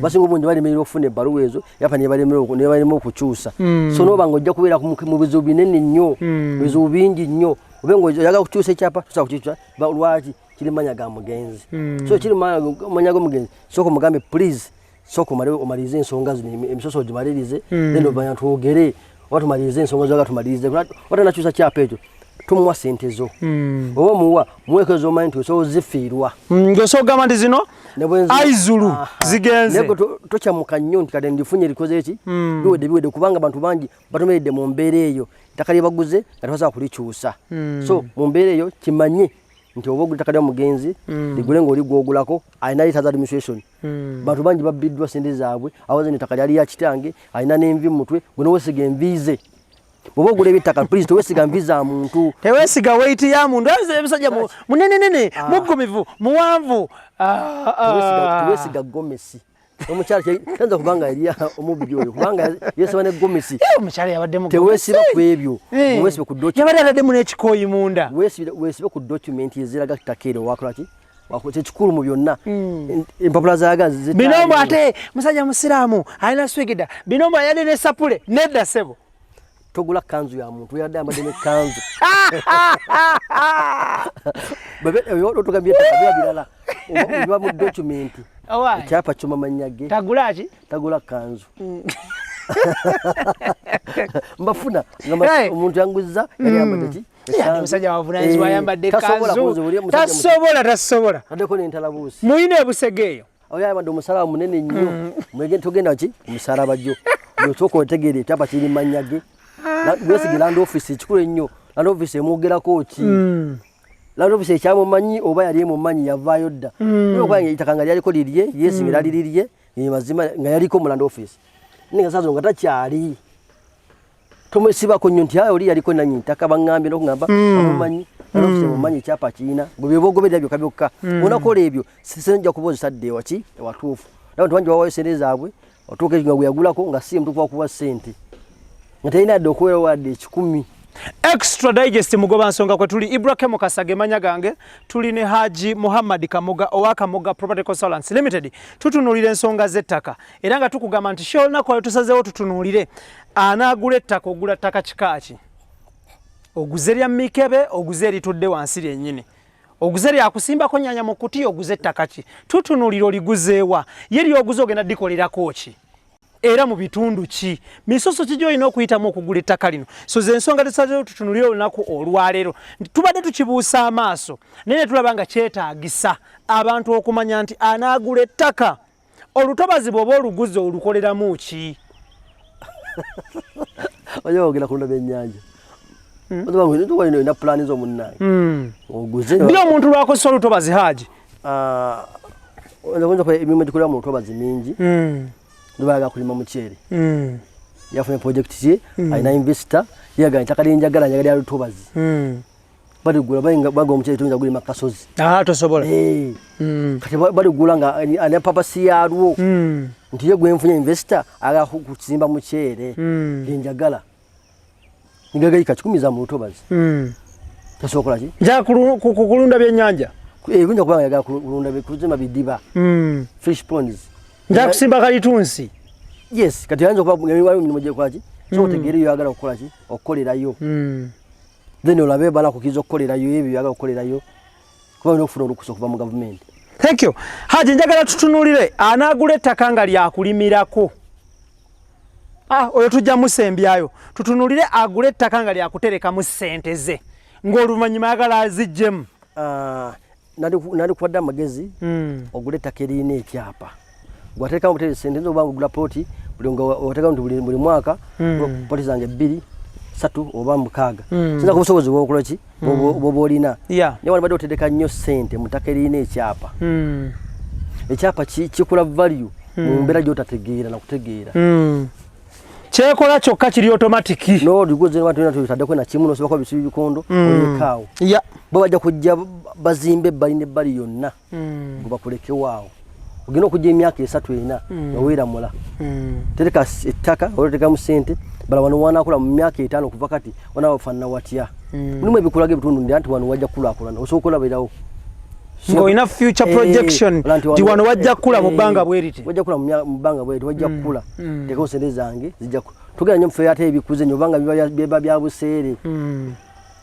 Basinga obungi balemererwa okufuna ebbaluwa ezo yapa nebalema okukyusa. So n'oba nga ojja kubeera mu bizibu binene nnyo, bizibu bingi nnyo. Obe nga oyagala kukyusa ekyapa tosobola kukyusa, lwaki kiri manya ga mugenzi. So kiri manya ga mugenzi, sooka omugambe please sooka omalirize ensonga zino, emisoso ogimalirize, then oluvannyuma twogere oba tumalirize ensonga zoga tumalirize. Oba tonakyusa kyapa ekyo tumuwa ssente zo. Oba omuwa muweeko ez'omanyi nti osobola ozifiirwa. Ng'osobola okugamba nti zino aizulu zigenze. Naye tokyamuka nnyo nti kati ndifunye likoze ki? Biwedde biwedde, kubanga abantu bangi batomeredde mu mbeera eyo ettaka lye baguze nga tebasobola kulikyusa. So mu mbeera eyo kimanye nti oba ogula ettaka lya mugenzi ligule ng'oli gw'ogulako alina letters administration. Bantu bangi babbiddwa ssente zaabwe, awaze ettaka lyali ya kitange alina n'envi mu mutwe, gwe n'oweesiga envi ze. Bw'oba ogula eby'ettaka please teweesiga nvi za muntu. Teweesiga weight ya muntu. Ebisajja munenenene, muggumivu, muwanvu. Teweesiga gomesi. Omukyala tayinza kuba nga yali omubbi oyo, kubanga yeesiba ne gomesi. Omukyala yabadde mu Teweesiba ku ebyo. Weesibe ku document. Yabadde ataddemu n'ekikooyi munda. Weesibe ku document eziraga ttaka eryo wakola ki? Kyekikulu mu byonna. Empapula zaaga Bino mbu ate musajja musiraamu alina swigida. Bino mbu ayadde ne sapule nedda ssebo. Togula kanzu ya muntu yadde ayambadde ne kanzu. Otugambye ettaka biba birala. Biba mu document. Ekyapa kyuma mannya ge. Tagula ki? Tagula kanzu. Mbafuna omuntu yanguzza yali ayambadde ki? Omusajja wavunaanyizibwa ayambadde kanzu. Tasobola, tasobola. Addeko n'entalabuusi. Muyina ebusege eyo. Oyo ayambadde omusalaba munene nnyo. Mwege togenda ki? Omusalaba gyo. Osooka otegeere ekyapa kiri mannya ge. Weesige land office ekikulu ennyo. Land office emwogerako ki? Land office ekyamumanyi oba yali emumanyi yavaayo dda. Okuba nga ettaka nga lyaliko lirye, yes nga lyali lirye, mazima nga yaliko mu land office. Naye nga saazo nga takyali. Tomwesibako nnyo nti oli yaliko nannyini ttaka baŋŋambye n'okugamba amumanyi. Land office emumanyi ekyapa akirina. Gwe bye boogoberera byokka byokka. Bw'onakola ebyo, ssente ojja kuba ozisadde ewaki ewatuufu. N'abantu bangi bawaayo ssente zaabwe, otuuka nga gwe yagulako nga si mutuufu wakuwa ssente. Nga talina yadde okuweera wadde 100. Extra Digest mugoba nsonga kwe tuli. Ibrahim Mukasa ge mannya gange, tuli ne Haji Muhammad Kamoga owa Kamoga Property Consultants Limited. Tutunuulira ensonga z'ettaka era nga tukugamba nti show olunaku lwaleero tusazeewo tutunuulire anaagula ettaka ogula ttaka kika ki? Oguze lya mikebe, oguze eritudde wansi lyennyini, oguze lyakusimbako nnyanya mu kutiya, oguze ettaka ki? Tutunuulira oliguzeewa, ye lyoguze ogenda dikolerako ki? Era mu bitundu ki? Misoso ki gy'olina okuyitamu okugula ettaka lino? So ze ensonga tusazeewo tutunuulire olunaku olwaleero. Tubadde tukibuusa amaaso naye ne tulaba nga kyetaagisa abantu okumanya nti anaagula ettaka olutobazi bw'oba oluguze olukoleramu ki? Oyo ogenda kulunda byennyanja. Olina pulaani zo munnange. Oguze. Ddi omuntu lw'akozesa olutobazi Haji? Oyinza kuba emirimu egikolera mu lutobazi mingi. Ndibayaga kulima muceere. Yafunye project ye, alina investor, yagala ettaka lyenjagala njagala lya lutobazi. Baligula baga omuceere toyinza gulima kasozi. Tosobola. Kati baligula nga alina papasi yalwo. Nti ye gwe nfunye investor ayagala kuzimba muceere. Lyenjagala. Ngagayika 10 za mu lutobazi. Tasobola ki? Nja kulunda byennyanja. Kuyinza kuba nga ayagala kulunda kuzimba bidiba. Fish ponds. Nja kusimba kalitunsi. Yes, kati ayinza okuba waliwo emirimu gy'ekola ki? So otegeere by'oyagala okukola ki? Okukolerayo. Then olabe balakukkiriza okukolerayo ebyo by'oyagala okukolerayo. Kuba olina okufuna olukusa okuva mu gavumenti. Thank you. Haji, njagala tutunuulire anaagula ettaka nga lyakulimirako. Oyo tujja musembyayo. Tutunuulire agule ettaka nga lyakuterekamu ssente ze. Ng'oluvannyuma ayagala aziggyemu. Ah, nandikuwadde amagezi ogule ettaka eriyina ekyapa, gwateekamu buteere sente nza obanga ogula ploti buli nga oteekamu nti buli mwaka ploti zange bbiri, ssatu oba mukaaga, sinza ku busobozi bwokola ki bwoba olina. Naye wandibadde otereka nnyo sente mu ttaka eriyina ekyapa. Ekyapa kikola value mu mbeera gy'otategeera nakutegeera. Kyekola kyokka, kiri automatic. Noliguzeataddeko nakimu nosibako bisibi bikondo, olekaawo. Bo bajja kujja bazimbe ebbali nebbali yonna, gwe bakulekewaawo ogenda okujja emyaka 3, 4 nga weeramula. Tereka ettaka oba sente, bala wano wanakula mu myaka 5 okuva kati wanaba wafaanana watya. Mulimu ebikulaga ebitundu ndi anti wano wajja kukulaakulana, osobola okulabirawo. Ng'olina future projection nti wano wajja kukula mu bbanga bweriti. Wajja kukula mu bbanga bweriti, wajja kukula, teekawo sente zange zijja tugenda nnyo mufe ate ebikuze nnyo obanga biba bya buseere.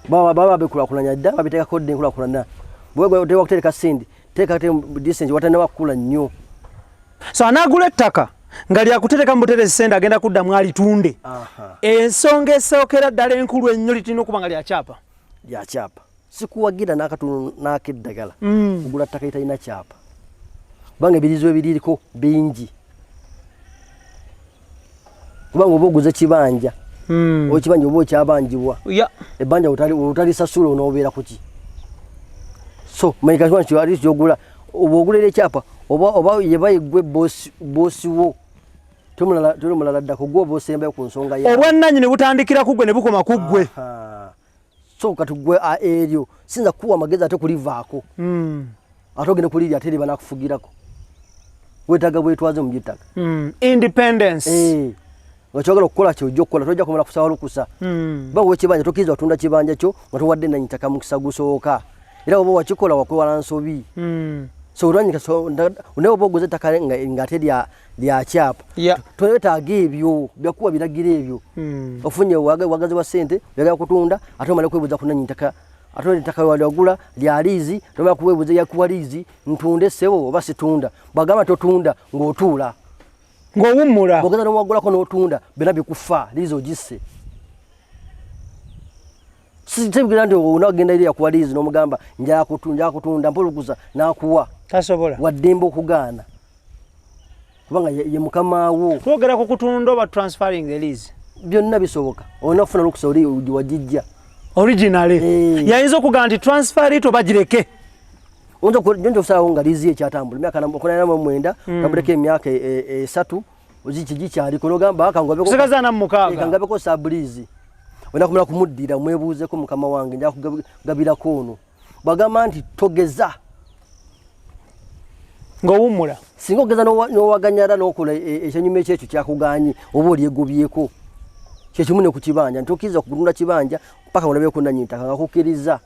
Baba bekulaakulanya dda, babiteekako dda enkulaakulana. Bwe oteeka kutereka sente, teeka te distance watanaba kukula nnyo. So anaagula ettaka nga lyakutereka mu buterezi sente, agenda kuddamu alitunde, ensonga esookera ddala enkulu ennyo litulina okuba nga lyakyapa. Lyakyapa. Sikuwagira n'akatono n'akeddagala kugula ttaka litalina kyapa, kubanga ebirizo ebiririko bingi, kubanga oba oguze kibanja, okibanja oba okyabanjibwa. Ebbanja otalisasula onoobeera kuki? So manyika nti ati kyogula oba ogulera ekyapa oba yeba yeggwe bosi wo, toli mulala ddako, gwe oba osembayo ku nsonga ya Obwannannyini butandikira ku ggwe ne bukoma ku ggwe. Aha. So kati gwe eryo sinza kukuwa amagezi ate kulivaako, ate ogende kulirya ate liba nakufugirako. Wetaaga bwetwaze mu by'ettaka. Independence. Eh, nga kyogala okukola kyojja okukola, tojja kumala kusaba lukusa. Ba wekibanja tokkiriza watunda kibanja kyo nga towadde nanyi ttaka mukisa gusooka, era oba wakikola wakwewala nsobi. So olwanyika, so naye oba oguze ettaka ng'ate lya kyapa, twetaaga ebyo byakuwa biragiro ebyo. Ofunye wagazi wa ssente, oyagala kutunda, ate omala kwebuuza ku nanyi ttaka, ate ettaka wagula lya liizi, tomala kuwebuuza yakuwa liizi, ntunde ssebo oba situnda? Bwagamba totunda, ng'otuula ng'owummula. Bwogeza nowagulako n'otunda, byonna bikufa, liizi ogisse. Sitegeera nti onagenda eri yakuwa liizi n'omugamba njala kutunda, mpa olukusa, n'akuwa. Tasobola. Waddembe okugaana, kubanga ye mukama wo. Twogera ku kutunda oba transferring the lease? Byonna bisoboka, olina kufuna lukusa oli wagijja. Originally. Eh. Yayinza okugamba nti transfer it oba gireke. Oyinza okusalawo nga liizi ye ekyatambula emyaka 89, tambuleko emyaka 3, kigikyaliko, nogamba Kusigaza 46. Kangabeko sublease. Olina kumala kumuddira mwebuuzeko, mukama wange, nja kugabirako ono. Bwagamba nti togeza, ng'owummula. Singa ogeza n'owaganyala n'okola ekyenyuma ekyekyo kyakuganye, oba olyegobyeko. Kyekimu ne ku kibanja, nti okkiriza kutunda kibanja paka olabyeko nannyini ttaka nga kukkiriza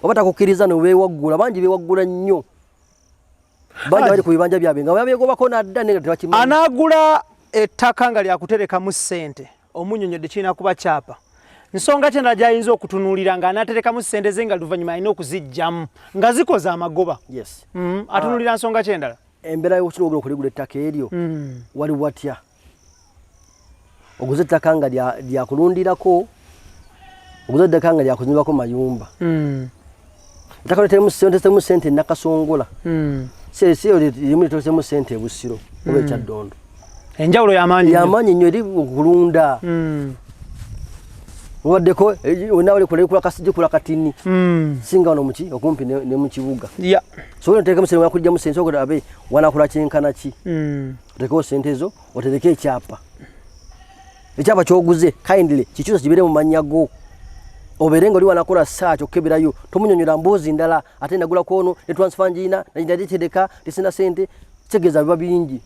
oba takukkiriza, neweewaggula. Bangi beewaggula nnyo, bangi bali ku bibanja byabwe nga babyegobako nadda naye nga tebakimanyi. Anaagula ettaka nga lyakuterekamu ssente, omunyonyodde kirina kuba kyapa. Nsonga ki endala gy'ayinza okutunuulira nga anaaterekamu ssente ze nga luvannyuma alina okuziggyamu nga zikoze amagoba? Yes. Atunuulira nsonga ki endala? Embeera y'okukina ogula okuligula ettaka eryo, wali watya? Oguze ettaka nga lyakulundirako, oguze ettaka nga lyakuzimbako mayumba, ettaka litemu sente nakasongola, si limu litosemu sente ebusiro oba ekyaddondo. Enjawulo y'amaanyi nnyo. Yamaanyi nnyo eri okulunda. Obaddeko wonna gikula katini, singa wano muki okumpi ne mu kibuga. So oteekemu sente, wakujjamu sente abe wanakula kyenkana ki? Otekewo sente zo, otereke ekyapa. Ekyapa kyoguze kindly kikyusa kibeere mu mannya go, obeere nga oli wanakola search okukeberayo. Tomunyonyola mboozi ndala ate nagula kwono ne transfer ngiina nagitereka tesina sente, kitegeeza biba bingi.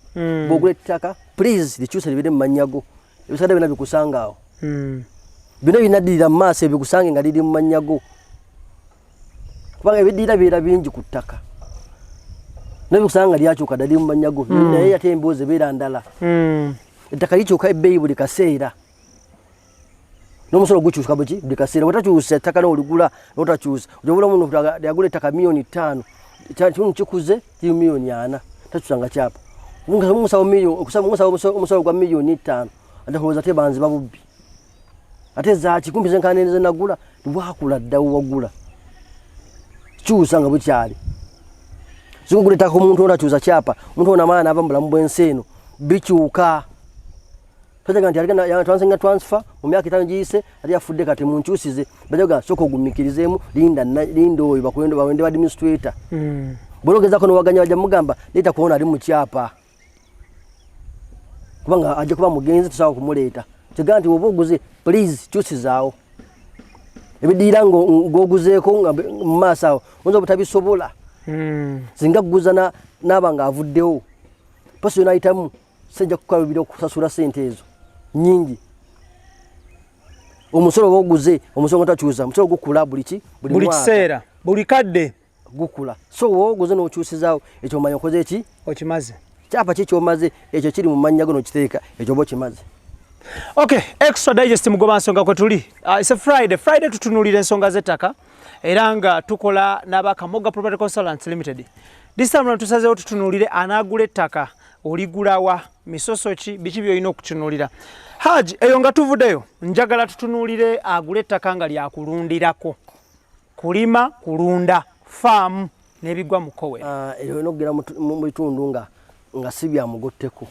Bwogula ettaka, please likyuse libeere mu mannya go, ebisada byonna bikusanga awo. Byonna binaddirira mu maaso ebikusange nga liri mu mannya go, kubanga ebiddirira bibeera bingi ku ttaka, naye bikusanga nga lyakyuka dda liri mu mannya go. Naye ate emboozi ebeera ndala. Ettaka likyuka ebbeeyi buli kaseera, n'omusolo gukyuka buki buli kaseera. Bwetakyusa ettaka n'oligula n'otakyusa, ojobula omuntu yagula ettaka 5 miliyoni, kimu kikuze kiri 4 miliyoni, takyusanga kyapa. Omusaba omusolo gwa 5 miliyoni, ate kulowooza ate banziba bubbi, ate zaki kumpi zenkana zenagula. Lwakula dda wagula. Kyusa nga bukyali. Singa ogula ettaka omuntu ono akyusa kyapa, omuntu ono amala n'ava mu bulamu bw'ensi eno, bikyuka. Tojaga nti aligana twansenga transfer mu myaka 5 giyise ate yafudde kati munkyusize. Bajaga sooka ogumiikirizeemu, linda linda oyo bakwendo bawende ba administrator. Bw'ogezaako n'owaganya bajja mugamba leeta kuona ali mu kyapa. Kubanga ajja kuba mugenzi tusobola kumuleeta. Kigaa nti oba oguze please kyusizaawo. Ebidiira ng'oguzeeko nga mu maaso awo oyinza obutabisobola. Singa guza n'aba ng'avuddewo. Posi yonna ayitamu sijja kukalubira okusasula ssente ezo nnyingi. Omusolo oba oguze, omusolo nga takyusa, omusolo gukula buli ki? Buli kiseera, buli kadde gukula. So wowe oguze n'okyusizaawo ekyo omanya okoze ki? Okimaze. Kyapa ki ky'omaze ekyo kiri mu mannya go n'okiteeka ekyo oba okimaze. Okay, Extra Digest mugoba nsonga kwe tuli. It's a Friday. Friday tutunuulira ensonga z'ettaka era nga tukola n'aba Kamoga Property Consultants Limited. This time round tusazeewo tutunuulire anaagula ettaka oligulawa, misoso ki, biki by'olina okutunuulira. Hajj, eyo nga tuvuddeyo njagala tutunuulire agula ettaka nga lyakulundirako. Kulima, kulunda, faamu n'ebigwa mu kkowe. Eyo olina okugenda mu bitundu nga si bya mugotteko.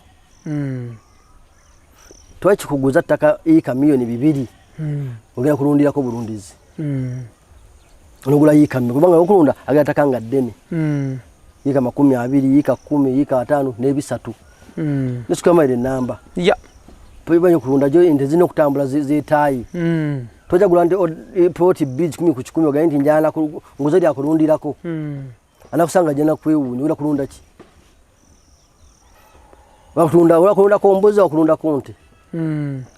Twakikuguza ttaka yiika 2,000,000. Ogenda kulundirako bulundizi. Onogula yiika mmeka? Kubanga okulunda agala ttaka nga ddene. Yiika 20, yiika 10, yiika 50 n'ebisatu. Ne square mile ennamba. Bwe okulunda gyo ente zirina okutambula zeetaayi. Tojja gula nti ploti 2 100 ku 100 ogambe nti njala nguze lya kulundirako. Anakusanga ajja nakwewuunya, ogenda kulunda ki? Wakulunda, wakulundako mbuzi, wakulundako nte.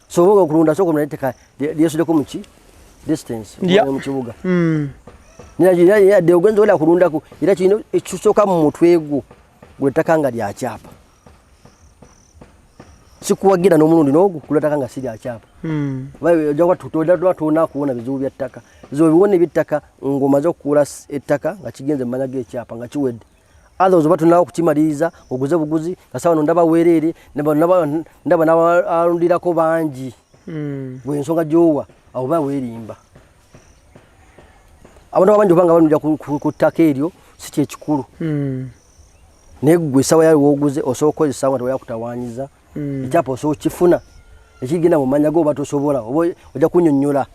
So oba okulunda sooka omanye ettaka lyesuddeko mu ki? Distance, mu kibuga. Naye yadde ogenze olya kulundako, era kirina ekisooka mu mutwe gwo, gwe ttaka nga lya kyapa. Sikuwagira n'omulundi n'ogwo gula ttaka nga si lya kyapa. Ojja kuba tonakuwona bizibu bya ttaka. Bizibu biwona eby'ettaka ng'omaze okukuula ettaka nga kigenze mu manya g'ekyapa nga kiwedde. Others oba tonawo kukimaliriza oguze buguzi nga ssaawa no ndaba weereere, ndaba n'abalundirako bangi. Gwe ensonga gy'owa awo oba weerimba. Abantu abangi oba nga balundira ku ttaka eryo si kye kikulu. Naye ggwe essaawa yawe w'oguze osobola okukozesa nga tewayakutawaanyiza. Ekyapa osobola okukifuna ekigenda mu mannya go oba tosobola oba ojja kunnyonnyola.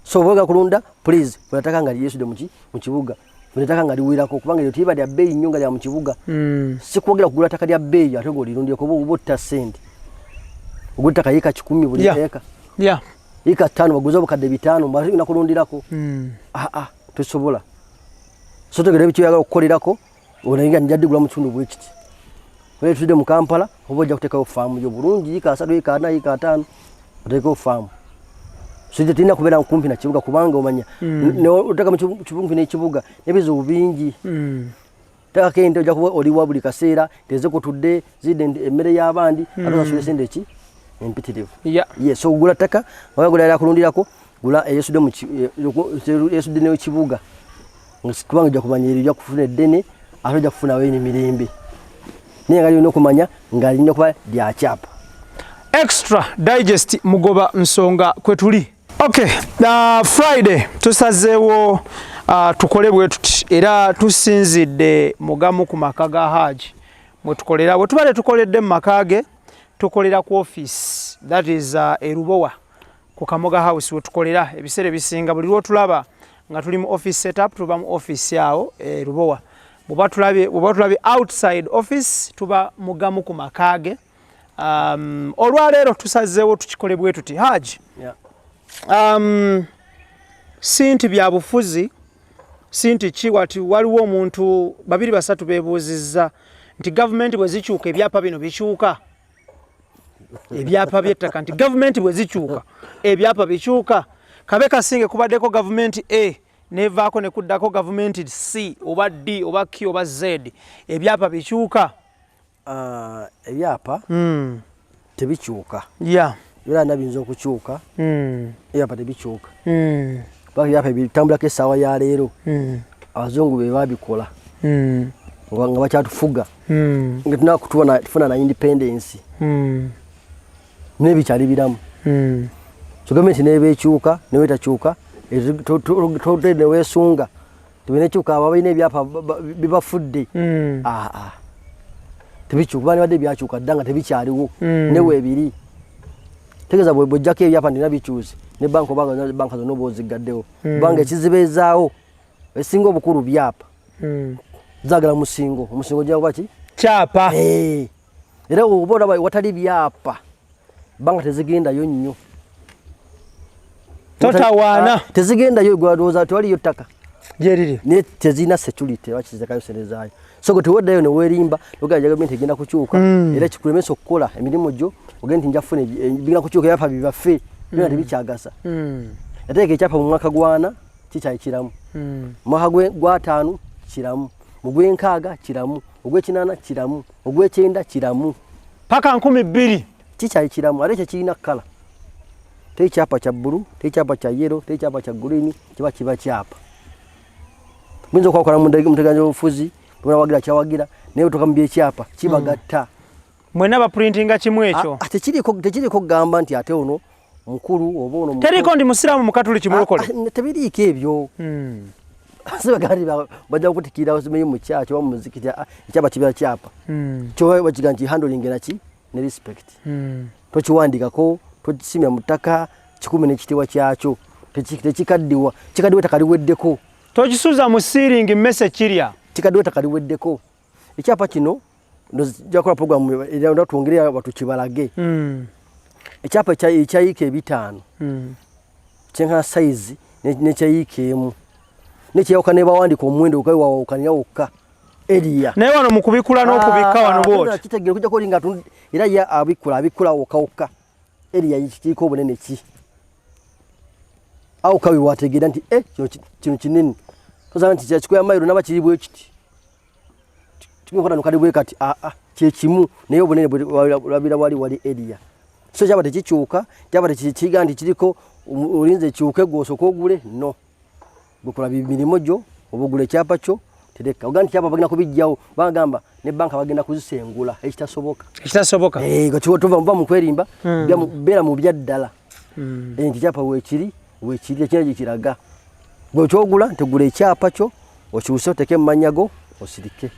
So oba oyagala kulunda please funa ettaka nga lyesudde mu kibuga. Funa ettaka nga liwerako kubanga eryo teriba lya bbeeyi nnyo nga lya mu kibuga. Sikuwagira kugula ttaka lya bbeeyi ate ng'olirundireko oba otta ssente. Ogula ettaka yiika 100 buli eka. Yiika 5 baguze obukadde 5 mbu ate olina kulundirako. Tosobola. So tegera ebiki oyagala okukolerako onaye nja ddigula mu kitundu bwe kiti. Oba tutudde mu Kampala oba ojja kuteekawo faamu yo bulungi yiika 3, yiika 4, yiika 5 oteekewo faamu. So terina kubeera kumpi na kibuga kubanga omanya oteeka mu kumpi n'ekibuga n'ebizibu bingi. Teekako ente ojja kuba oliwa buli kaseera tezikutudde zidde emmere y'abandi ate osasula ssente ki empitirivu. Yes, so gula ttaka oba gula lya kulundirako gula eyesudde mu eyesudde n'ekibuga. Kubanga ojja kumanya eryo ojja kufuna eddene ate ojja kufunawo emirembe. Naye nga lirina okumanya nga lirina kuba lya kyapa. Extra Digest mugoba nsonga kwe tuli. Okay, Friday tusazeewo tukole bwe tuti era tusinzidde mugamu ku maka ga Haji mwe tukolera. Bwe tuba tetukoledde mu maka ge tukolera ku office, that is e Lubowa ku Kamoga House we tukolera ebiseera ebisinga. Buli lw'otulaba nga tuli mu office setup tuba mu office awo e Lubowa. Bw'oba tulabye outside office tuba mugamu ku maka ge. Olwaleero tusazeewo tukikole bwe tuti. Haji, si nti bya bufuzi, si nti ki, wati waliwo omuntu 2 3 beebuuzizza nti gavumenti bwe zikyuka ebyapa bino bikyuka, ebyapa by'ettaka, nti gavumenti bwe zikyuka ebyapa bikyuka. Kabe kasinge kubaddeko gavumenti A nevaako ne kuddako gavumenti C oba D oba Q oba Z, ebyapa bikyuka. Ebyapa tebikyuka. Byonna biyinza okukyuka. Ebyapa tebikyuka. Kubanga ebyapa bitambulako essaawa ya leero. Abazungu be babikola. Nga bakyatufuga. Nga tulina tufuna na independence. Naye bikyali biramu. So gavumenti n'eba ekyuka, n'eba etakyuka, Newesunga tebinekyuka, abo abalina ebyapa bibafudde. Ah, ah. Tebikyuka, bandibadde byakyuka dda nga tebikyaliwo. Newe ebiri tegeeza bwojjako ebyapa nina bikyuse ne banka, obanga banka zonna oba oziggaddewo, kubanga ekizibeezaawo esinga obukulu byapa. Zaagala musingo, omusingo ojja kuba ki? Kyapa. Eh. Era oba olaba watali byapa, banka tezigendayo nnyo. Totawaana. Ah, tezigendayo, gwalowooza tewaliyo ttaka. Gyeriri. Naye tezirina security bakizekayo sente zaayo, so gwe tewaddayo neweerimba nogamba gavumenti egenda kukyuka. Era kikulemesa okukola emirimu gyo, ogende nti nja kufuna bigenda kukyuka, ebyapa bibaffe byona tebikyagasa. Yateeka ekyapa mu mwaka gwana kikyali kiramu, mu mwaka gwataano kiramu, mu gwenkaaga kiramu, ogwekinaana kiramu, ogwekyenda kiramu. Paka 2000. Kikyali kiramu, ate ekyo kirina kkala. Teri kyapa kya bbulu, teri kyapa kya yellow, teri kyapa kya green, kiba kyapa. Muyinza okwakola mu nteganya y'obufuzi, wagira kyawagira, naye otuuka mu byekyapa kibagatta. Mwena baprintinga kimu ekyo. Ah, ah, tekiriiko kugamba nti ate ono mukulu oba ono mukulu. Teriko ndi musiraamu, mukatuliki, mulokole. Ah, ah, tebiriiko ebyo. Sibagali bajja kukutikira simanyi mu kyaki oba mu muzikiti. Ah, ekyapa kibeera kyapa. Kyoba bakiga nti handling naki ne respect. Tokiwandikako, tokisimya mu ttaka, kikume n'ekitiibwa kyakyo. Tekikaddiwa, kikaddiwa ettaka liweddeko. Tokisuza mu siiringi, mmese kirya. Kikaddiwa ettaka liweddeko. Ekyapa kino njakola program era twongere batukibalage. Ekyapa ekya yiika 50 kyenkana size nekya yiika 1 nekyeyawuka nebawandika omuwendo wawukanira wokka eriya. Naye wano mu kubikula n'okubikka wano bwoti. Kitegeera okujjako oli nga era ye abikkula wokka wokka eriya kiriko obunene ki awo kawe wategeera nti eh, kino kinene, tosanga nti kyakikoya mayiro naba kiri bwe kiti kikona kali bwe kati. Aa, kyekimu, naye obunene lwabira wali eriya, so kyaba tekikyuka, kyaba tekikiga nti kiriko olinze ekyuke gwe osooka ogule. No gwekola mirimu gyo oba ogula ekyapa kyo, tereka ogaa nti kyapa bagenda kubijjawo, bagamba ne banka bagenda kuzisengula, ekitasoboka. Ekitasoboka. Eh, tuva muva mu kwerimba. Beera mu byaddala. Eh, nti kyapa weekiri weekiri, ekina gikiraga gwe kyogula nti gula ekyapa kyo okyuse oteke mu mannya go osirike.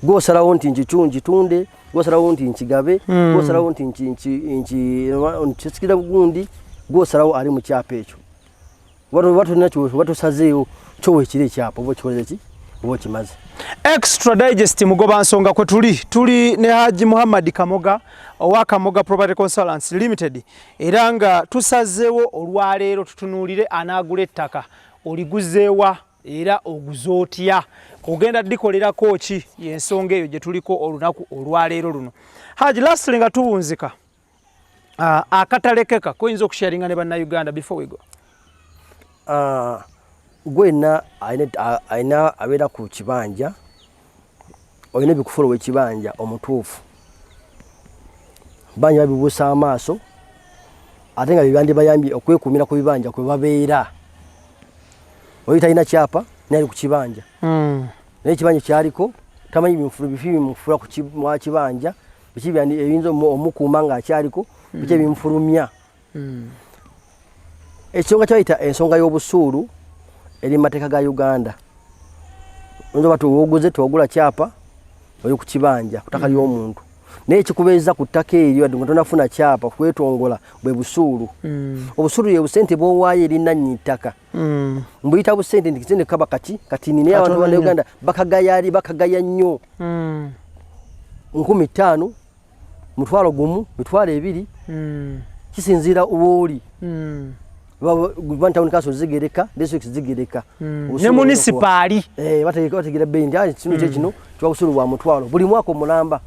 Gwosalawo nti nkicu nkitunde, gwosalawo nti nkigabe, gwosalawo nti nkisikira gundi, gwosalawo ali mu kyapa ekyo. Watulina watusazeewo kyo weekiri ekyapa oba okikolere ki oba okimaze. Extra Digest, mugoba nsonga kwe tuli, tuli ne Haji Muhammad Kamoga owa Kamoga Property Consultants Limited, era nga tusazeewo olwaleero tutunuulire anaagula ettaka, oliguzeewa era oguze otya, ogenda dikolerako ki? Yensonga eyo gye tuliko olunaku olwaleero luno. Haji, lastly nga tuwunzika, akatale keka koyinza okusharinga ne bannayuganda before we go? Gwena alina abeera ku kibanja, olina ebikufuula ow'ekibanja omutuufu. Banja babibuusa amaaso, ate nga byebandibayambye okwekuumira ku bibanja kwe babeera. Oli talina kyapa naye ali ku kibanja, naye ekibanja kyaliko tamanyi biki bimufuula ku mwa kibanja, biki ebiyinza omukuuma ng'akyaliko, biki ebimufulumya. Ekisonga kyebayita ensonga y'obusuulu eri mu mateeka ga Uganda. Oyinza oba tuwoguze twogula kyapa, oli ku kibanja ku ttaka ly'omuntu, naye ekikubeeza ku ttaka eryo wadde nga tonafuna kyapa kwetongola bwe busuulu. Obusuulu ye busente bw'owaayo eri nannyini ttaka. Mbuyita busente nti sente kaba kati katini, naye abantu Katono bana nnyo. Uganda bakagayali, bakagaya nnyo. 5000, 10,000, 20,000, kisinziira wooli. Ba town council zigereka, districts zigereka. Obusuulu ne munisipaali. Eh, bategera bbeeyi nti, "Ah, kino kye kino kiba busuulu bwa mutwalo buli mwaka omulamba."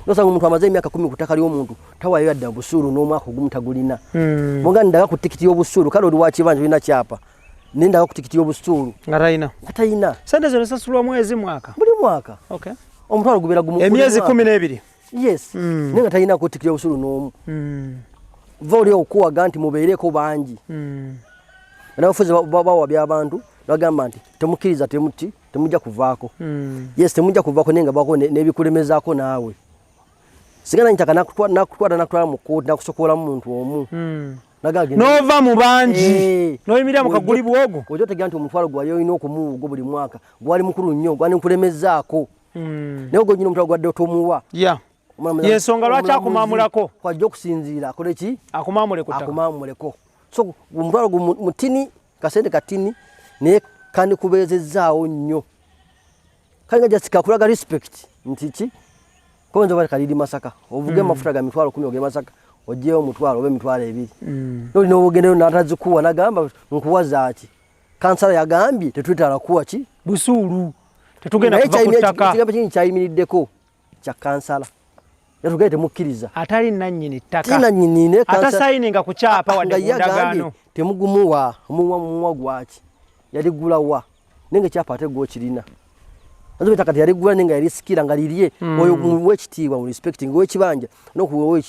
Nosanga omuntu amaze emyaka 10 ku ttaka ly'omuntu tawaayo yadde obusuulu n'omwaka ogumu tagulina. Bonga ndaga ku tikiti y'obusuulu, kale oli wa kibanja olina kyapa, naye ndaga ku tikiti y'obusuulu. Nga talina. Nga talina. Sente zino zisasulwa mwezi, mwaka? Buli mwaka. 10,000 gubeera gumu buli Emyezi mwaka. 12. Yes. Naye nga talina ku tikiti y'obusuulu n'omu. Va oli okuwaga nti mubeereko bangi. N'abafuzi bawabya abantu, bagamba nti temukkiriza, temuti temujja kuvaako. Yes, temujja kuvaako, naye nga bako n'ebikulemezaako naawe. Singa nanyitaka nakutwala mu kkooti nakusokoolamu muntu omu. Nova mu bangi eh. Noyimirira mu kaguli bwogo ojja otegera nti omutwalo gwali olina okumuwugo buli mwaka gwali mukulu nnyo gwali nkulemezzaako naye ogwo nyina omutwalo gwadde otomuwa. Yensonga lwaki akumamulako. Kwajja okusinziira akole ki? Akumamule ku ttaka. Akumamuleko. So omutwalo gu mutini, kasente katini, naye kandikubeezezzaawo nnyo, kalinga just kakulaga respect nti ki koyinza oba kaliri Masaka ovuge amafuta ga 100,000 oge Masaka ogyeyo omutwalo oba 20,000. Nolina obugendeyo natazikuwa nagamba nkuwa zaaki? Kansala yagambye tetwetala kuwa ki? Busuulu, tetugenda kuva ku ttaka. Ekigambo kini kyayimiriddeko kya kansala yatugambye temukkiriza. Atali nannyini ttaka. Nannyini ne kansala atasayininga ku kyapa wadde ku ndagaano. Temugumuwa, muwa muwa gwaki? Yaligula wa? Naye nga ekyapa ate gwokirina. Azo ettaka teyaligula naye nga yalisikira nga lirye. Oyo muwe ekitiibwa, mu respecting ow'ekibanja n'okuwa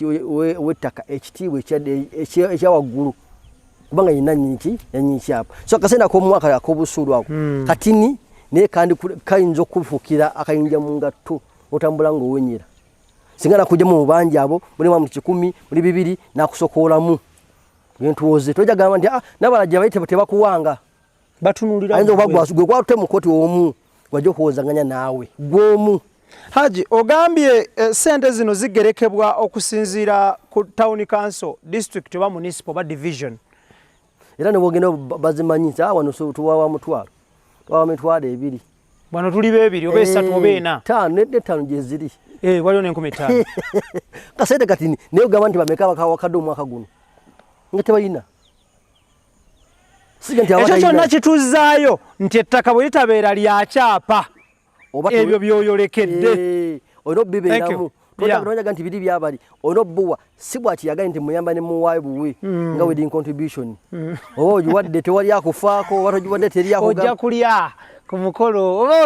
ow'ettaka ekitiibwa ekya waggulu, kubanga ye nannyini ki? Nannyini kyapa. So akasente ak'omwaka ak'obusuulu ako katini, naye kandi kayinza okufuukira akayinja mu ngatto otambula ng'owenyera. Singa nakujjamu mu bangi abo muli mu 100 muli 200 nakusokoolamu entuwoze, tojja gamba nti ah, n'abalajja bali tebakuwanga. Batunulira. Ayinza okuba gwe gwatute mu kkooti omu gwajja okuwozanganya naawe gw'omu. Haji, ogambye sente zino zigerekebwa okusinziira ku town council, district oba municipal oba division. Era ne bwogenda bazimanyi nti wano tuwawa mutwalo, tuwawa 20,000. Wano tuli bebiri oba 3 oba 4. 5 nedda 5 gyeziri. Waliwo n'enkumi ttaano. Kasente katini naye ogamba nti bameka bakawakadde omwaka guno nga tebalina. Ekyo kyonna kituzaayo nti ettaka bwe litabeera lya kyapa, ebyo byoyolekedde. Olina obibeeramu, tonyaga nti biri byabali, olina obuwa si bwakiyagale nti muyamba ne muwaayo buwi nga wedding contribution. Oba ogiwadde tewali akufaako, oba togiwadde teri akugamba. Ojja kulya ku mukolo oba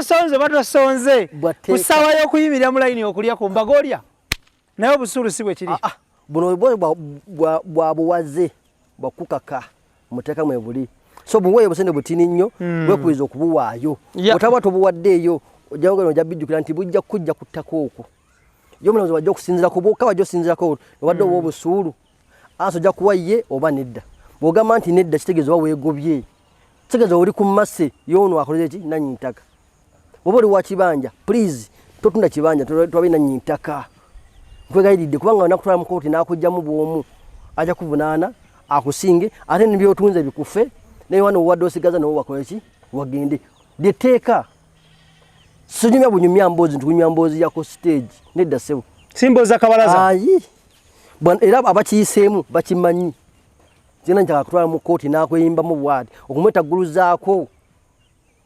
osonze oba tosonze, ku ssaawa y'okuyimirira mu layini okulya ku mbaga olya, naye obusuulu si bwe kiri. Buno bwa buwaze bwakukaka muteeka mwe buli, so buweeyo obusente butini nnyo, bwekubiriza okubuwaayo. Otaba tobuwaddeeyo ojja bijjukira nti bujja kujja ku ttaka okwo ye omulamuzi wajja okusinziira ku bwokka, wajja osinziirako obadde owa obusuulu ansi ojja kuwa ye oba nedda. Bw'ogamba nti nedda, kitegeeza oba weegobye, kitegeeza oli ku mmase y'ono akoleze ki? Nannyini ttaka. Oba oli wa kibanja, please totunda kibanja twabe nannyini ttaka, nkwegayiridde, kubanga nakutwala mu kooti n'akugyamu bw'omu ajja kuvunaana akusinge, ate nebyotunze bikufe, naye wano owadde osigaza nawe wakole ki? Wagende lyetteeka. Sinyumya bunyumya mboozi nti kunyumya mboozi yako stage, nedda ssebo. Si mboozi kabalaza. Ayi era abakiyiseemu bakimanyi, zina nti akutwala mu kooti n'akweyimbamu bwati okumwetagguluzaako,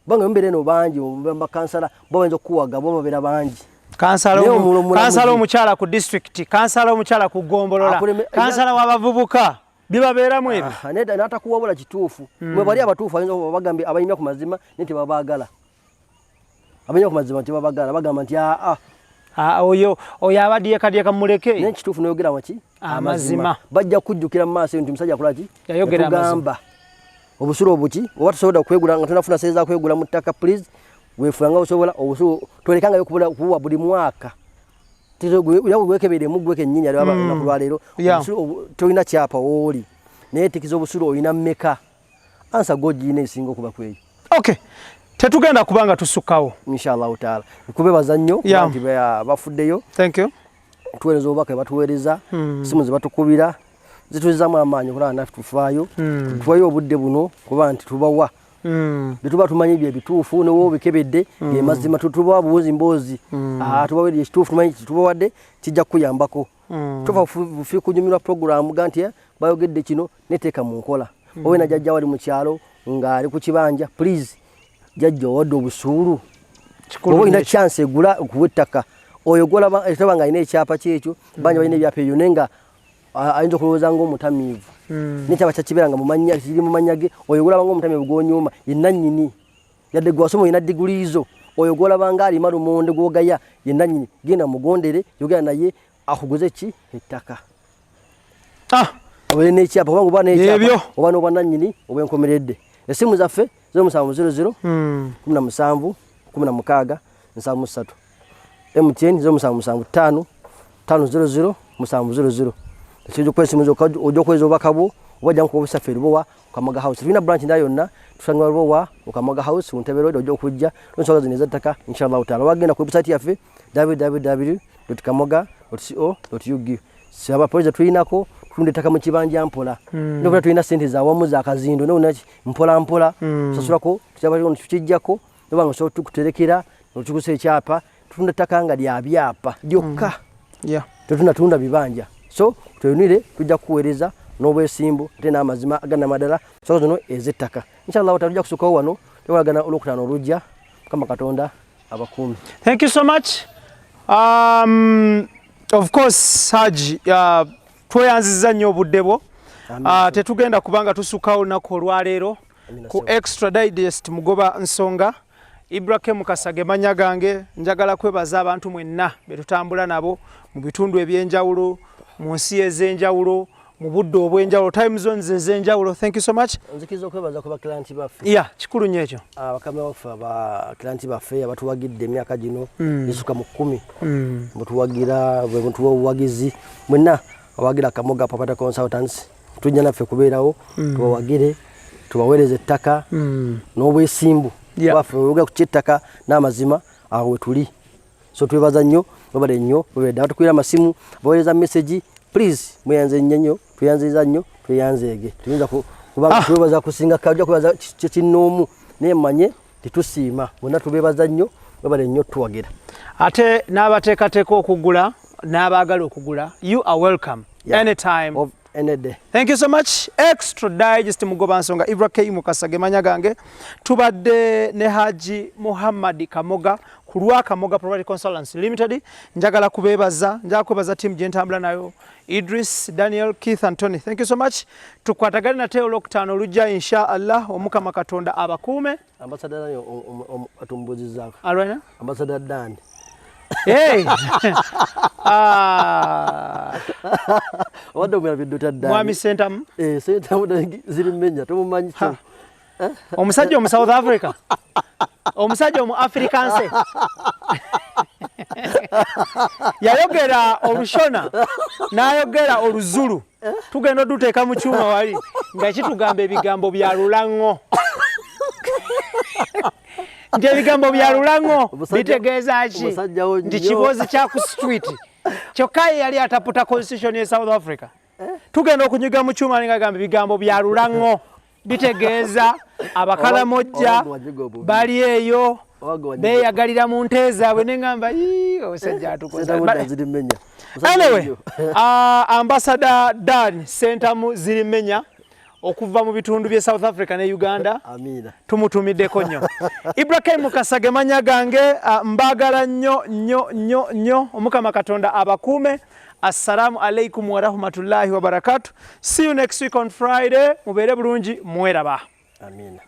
kubanga embeera eno bangi bakansala bo bayinza okukuwaga, bo babeera bangi. Kansala omukyala ku disitulikiti, kansala omukyala ku ggombolola, kansala w'abavubuka, bibabeeramu ebyo. N'atakuwabula kituufu. Mwe bali abatuufu ayinza bagambye abalina ku mazima naye tebabaagala, abalina ku mazima tebabagala, bagamba nti aa. Oyo oyo abadiyekadyeka muleke. Naye kituufu noyogera waki? Amazima. Bajja kujjukira mu maaso nti omusajja akola ki? Yayogera amazima. Obusuulu obuki oba tosobola kwegula nga tonafuna sente za kwegula mu ttaka, please weefula nga osobola obusuulu tolekangayo kubuwa buli mwaka, wekeberemu gwe kennyini ali olunaku lwaleero tolina kyapa wooli, naye tikiza obusuulu olina mmeka, ansa gogiyina esinga okuba kweyo. Okay, tetugenda kubanga tusukkawo. Inshallahu taala, nkubebaza nnyo nti bafuddeyo. Thank you. Tuweereza obubaka batuweereza, simu ze batukubira zituzzamu amaanyi okulaba naffe tufaayo, tuwayo obudde buno kuba nti tubawa byetuba tumanyi bye bituufu, newoba obikebedde ge mazima, tubawa buwuzi mboozi, tubawadde ekituufu, tumanyi tubawadde kijja kukuyambako. Tufa bufi kunyumirwa puroguramu ga nti bayogedde kino, neteeka mu nkola. Oba ena jjajja wali mu kyalo ng'ali ku kibanja, please jjajja owadde obusuulu, oba olina chance egula okuwa ettaka oyo gwolaba etaba nga alina ekyapa kyekyo, banja balina ebyapa ebyo, naye nga ayinza okulowooza ng'omutamiivu, nekyapa kyakibeera nga mumanya kiri mu mannya ge. Oyo gwolaba ng'omutamiivu gwonyuuma ye nannyini, yadde gwasoma olina diguli zo, oyo gwolaba nga alima lumonde gwogaya ye nannyini. Genda mugondere, yogera naye akuguze ki? Ettaka. Obeere n'ekyapa, kubanga oba n'ekyapa oba n'obwanannyini obwenkomeredde. Essimu zaffe 0700 17 16 73, MTN 0775 500 700. Ekyo kwesimuza ojja okuweereza obubaka bwo oba ojja ku ofisi yaffe e Lubowa Kamoga House. Tulina branch ndala yonna, tusangibwa Lubowa mu Kamoga House ku Ntebe Road, ojja okujja ensonga zino ez'ettaka inshallah taala. Wagenda ku website yaffe www.kamoga.co.ug. Saba polisi tulinako tutunda ettaka mu kibanja mpola. Nokuba tulina ssente za wamu za kazindo nonaki mpola mpola sasulako tukyaba tukijjako noba nga osobola tukuterekera notukusa ekyapa. Tutunda ettaka nga lya byapa lyokka. Tetunatunda bibanja, so tweyunire, tujja kukuweereza n'obwesimbu ate n'amazima aganamadala nsonga zino ez'ettaka inshallah. Tujja kusukawo wano, tukolagana olwokutaano olujja. Mukama Katonda abakuumi. Thank you so much. Of course Haji, tweyanziza nnyo obudde bwo. Tetugenda kubanga tusukawo olunaku olwaleero ku Extra Digest Mugoba Nsonga. Ibrahim Kasage manya gange. Njagala kwebaza abantu mwenna betutambula nabo mu bitundu ebyenjawulo, mu nsi ez'enjawulo, mu budde obw'enjawulo, time zones ez'enjawulo. Thank you so much. Nzikiriza okwebaza ku bakilanti baffe. Yeah, kikulu nnyo ekyo. Abakama baffe, abakilanti baffe abatuwagidde emyaka gino gisuka mu 10 mutuwagira, bwe mutuwa obuwagizi. Mwenna awagira Kamoga Property Consultants, tujja naffe kubeerawo tubawagire, tubaweereze ettaka n'obwesimbu. Waffe oyogera ku kyettaka n'amazima, awo we tuli. So twebaza nnyo, webale nnyo, webale abatukwira amasimu, abaweereza message. Please, mweyanze nnyo nnyo, tweyanziza nnyo, tweyanzeege. Tuyinza kubanga twebaza kusinga kajja kwebaza kinnoomu, naye mmanye tetusiima bonna. Tubeebaza nnyo, webale nnyo tuwagira. Ate n'abateekateeka okugula n'abaagala okugula, you are welcome anytime of any day. Thank you so much. Extra Digest Mugoba Nsonga, Ibra K Mukasa manya gange. Tubadde ne Haji Muhammad Kamoga ku lwa Kamoga Property Consultants Limited. Njagala kubeebaza, njagala kwebaza team gye ntambula nayo. Idris, Daniel, Keith and Tony. Thank you so much. Tukwatagane nate olwokutaano olujja insha Allah. Omukama Katonda abakuume. Ambassador Dan atumbuuzizaako. Alwana? Ambassador Dan. Hey. Ah, Obadde omwerabidde otya Dan? Mwami Sentamu. Eh, Sentamu ziri mmenya tomumanyi kyo. Omusajja omu South Africa. Omusajja omu Afrikanse. Yayogera Olushona n'ayogera Oluzulu. Tugenda oduteeka mu kyuma wali nga kitugamba ebigambo bya lulaŋŋo. Nti ebigambo bya lulaŋŋo bitegeeza ki? Omusajja wo Nti nnyo. Kiboozi kya ku street. Kyokka ye yali ataputa constitution ye South Africa. Tugenda okunyiga mu kyuma nga gamba ebigambo bya lulaŋŋo bitegeeza Abakalamojja Oba gwe obubi. bali eyo Oba gwe beeyagalira mu nte zaabwe, neŋŋamba, "Ii, omusajja atukoze." Sentamu Dan ziri mmenya. Omusajja Anyway, nnyo. Ambassador Dan Sentamu Zirimenya okuva mu bitundu bye South Africa ne Uganda. Amiina. Tumutumiddeko nnyo. Ibrahim Mukasage manya gange, mbaagala nnyo nnyo nnyo nnyo. Omukama Katonda abakuume. Assalamu alaikum warahmatullahi wabarakatu. See you next week on Friday. Mubeere bulungi, mweraba. Amiina.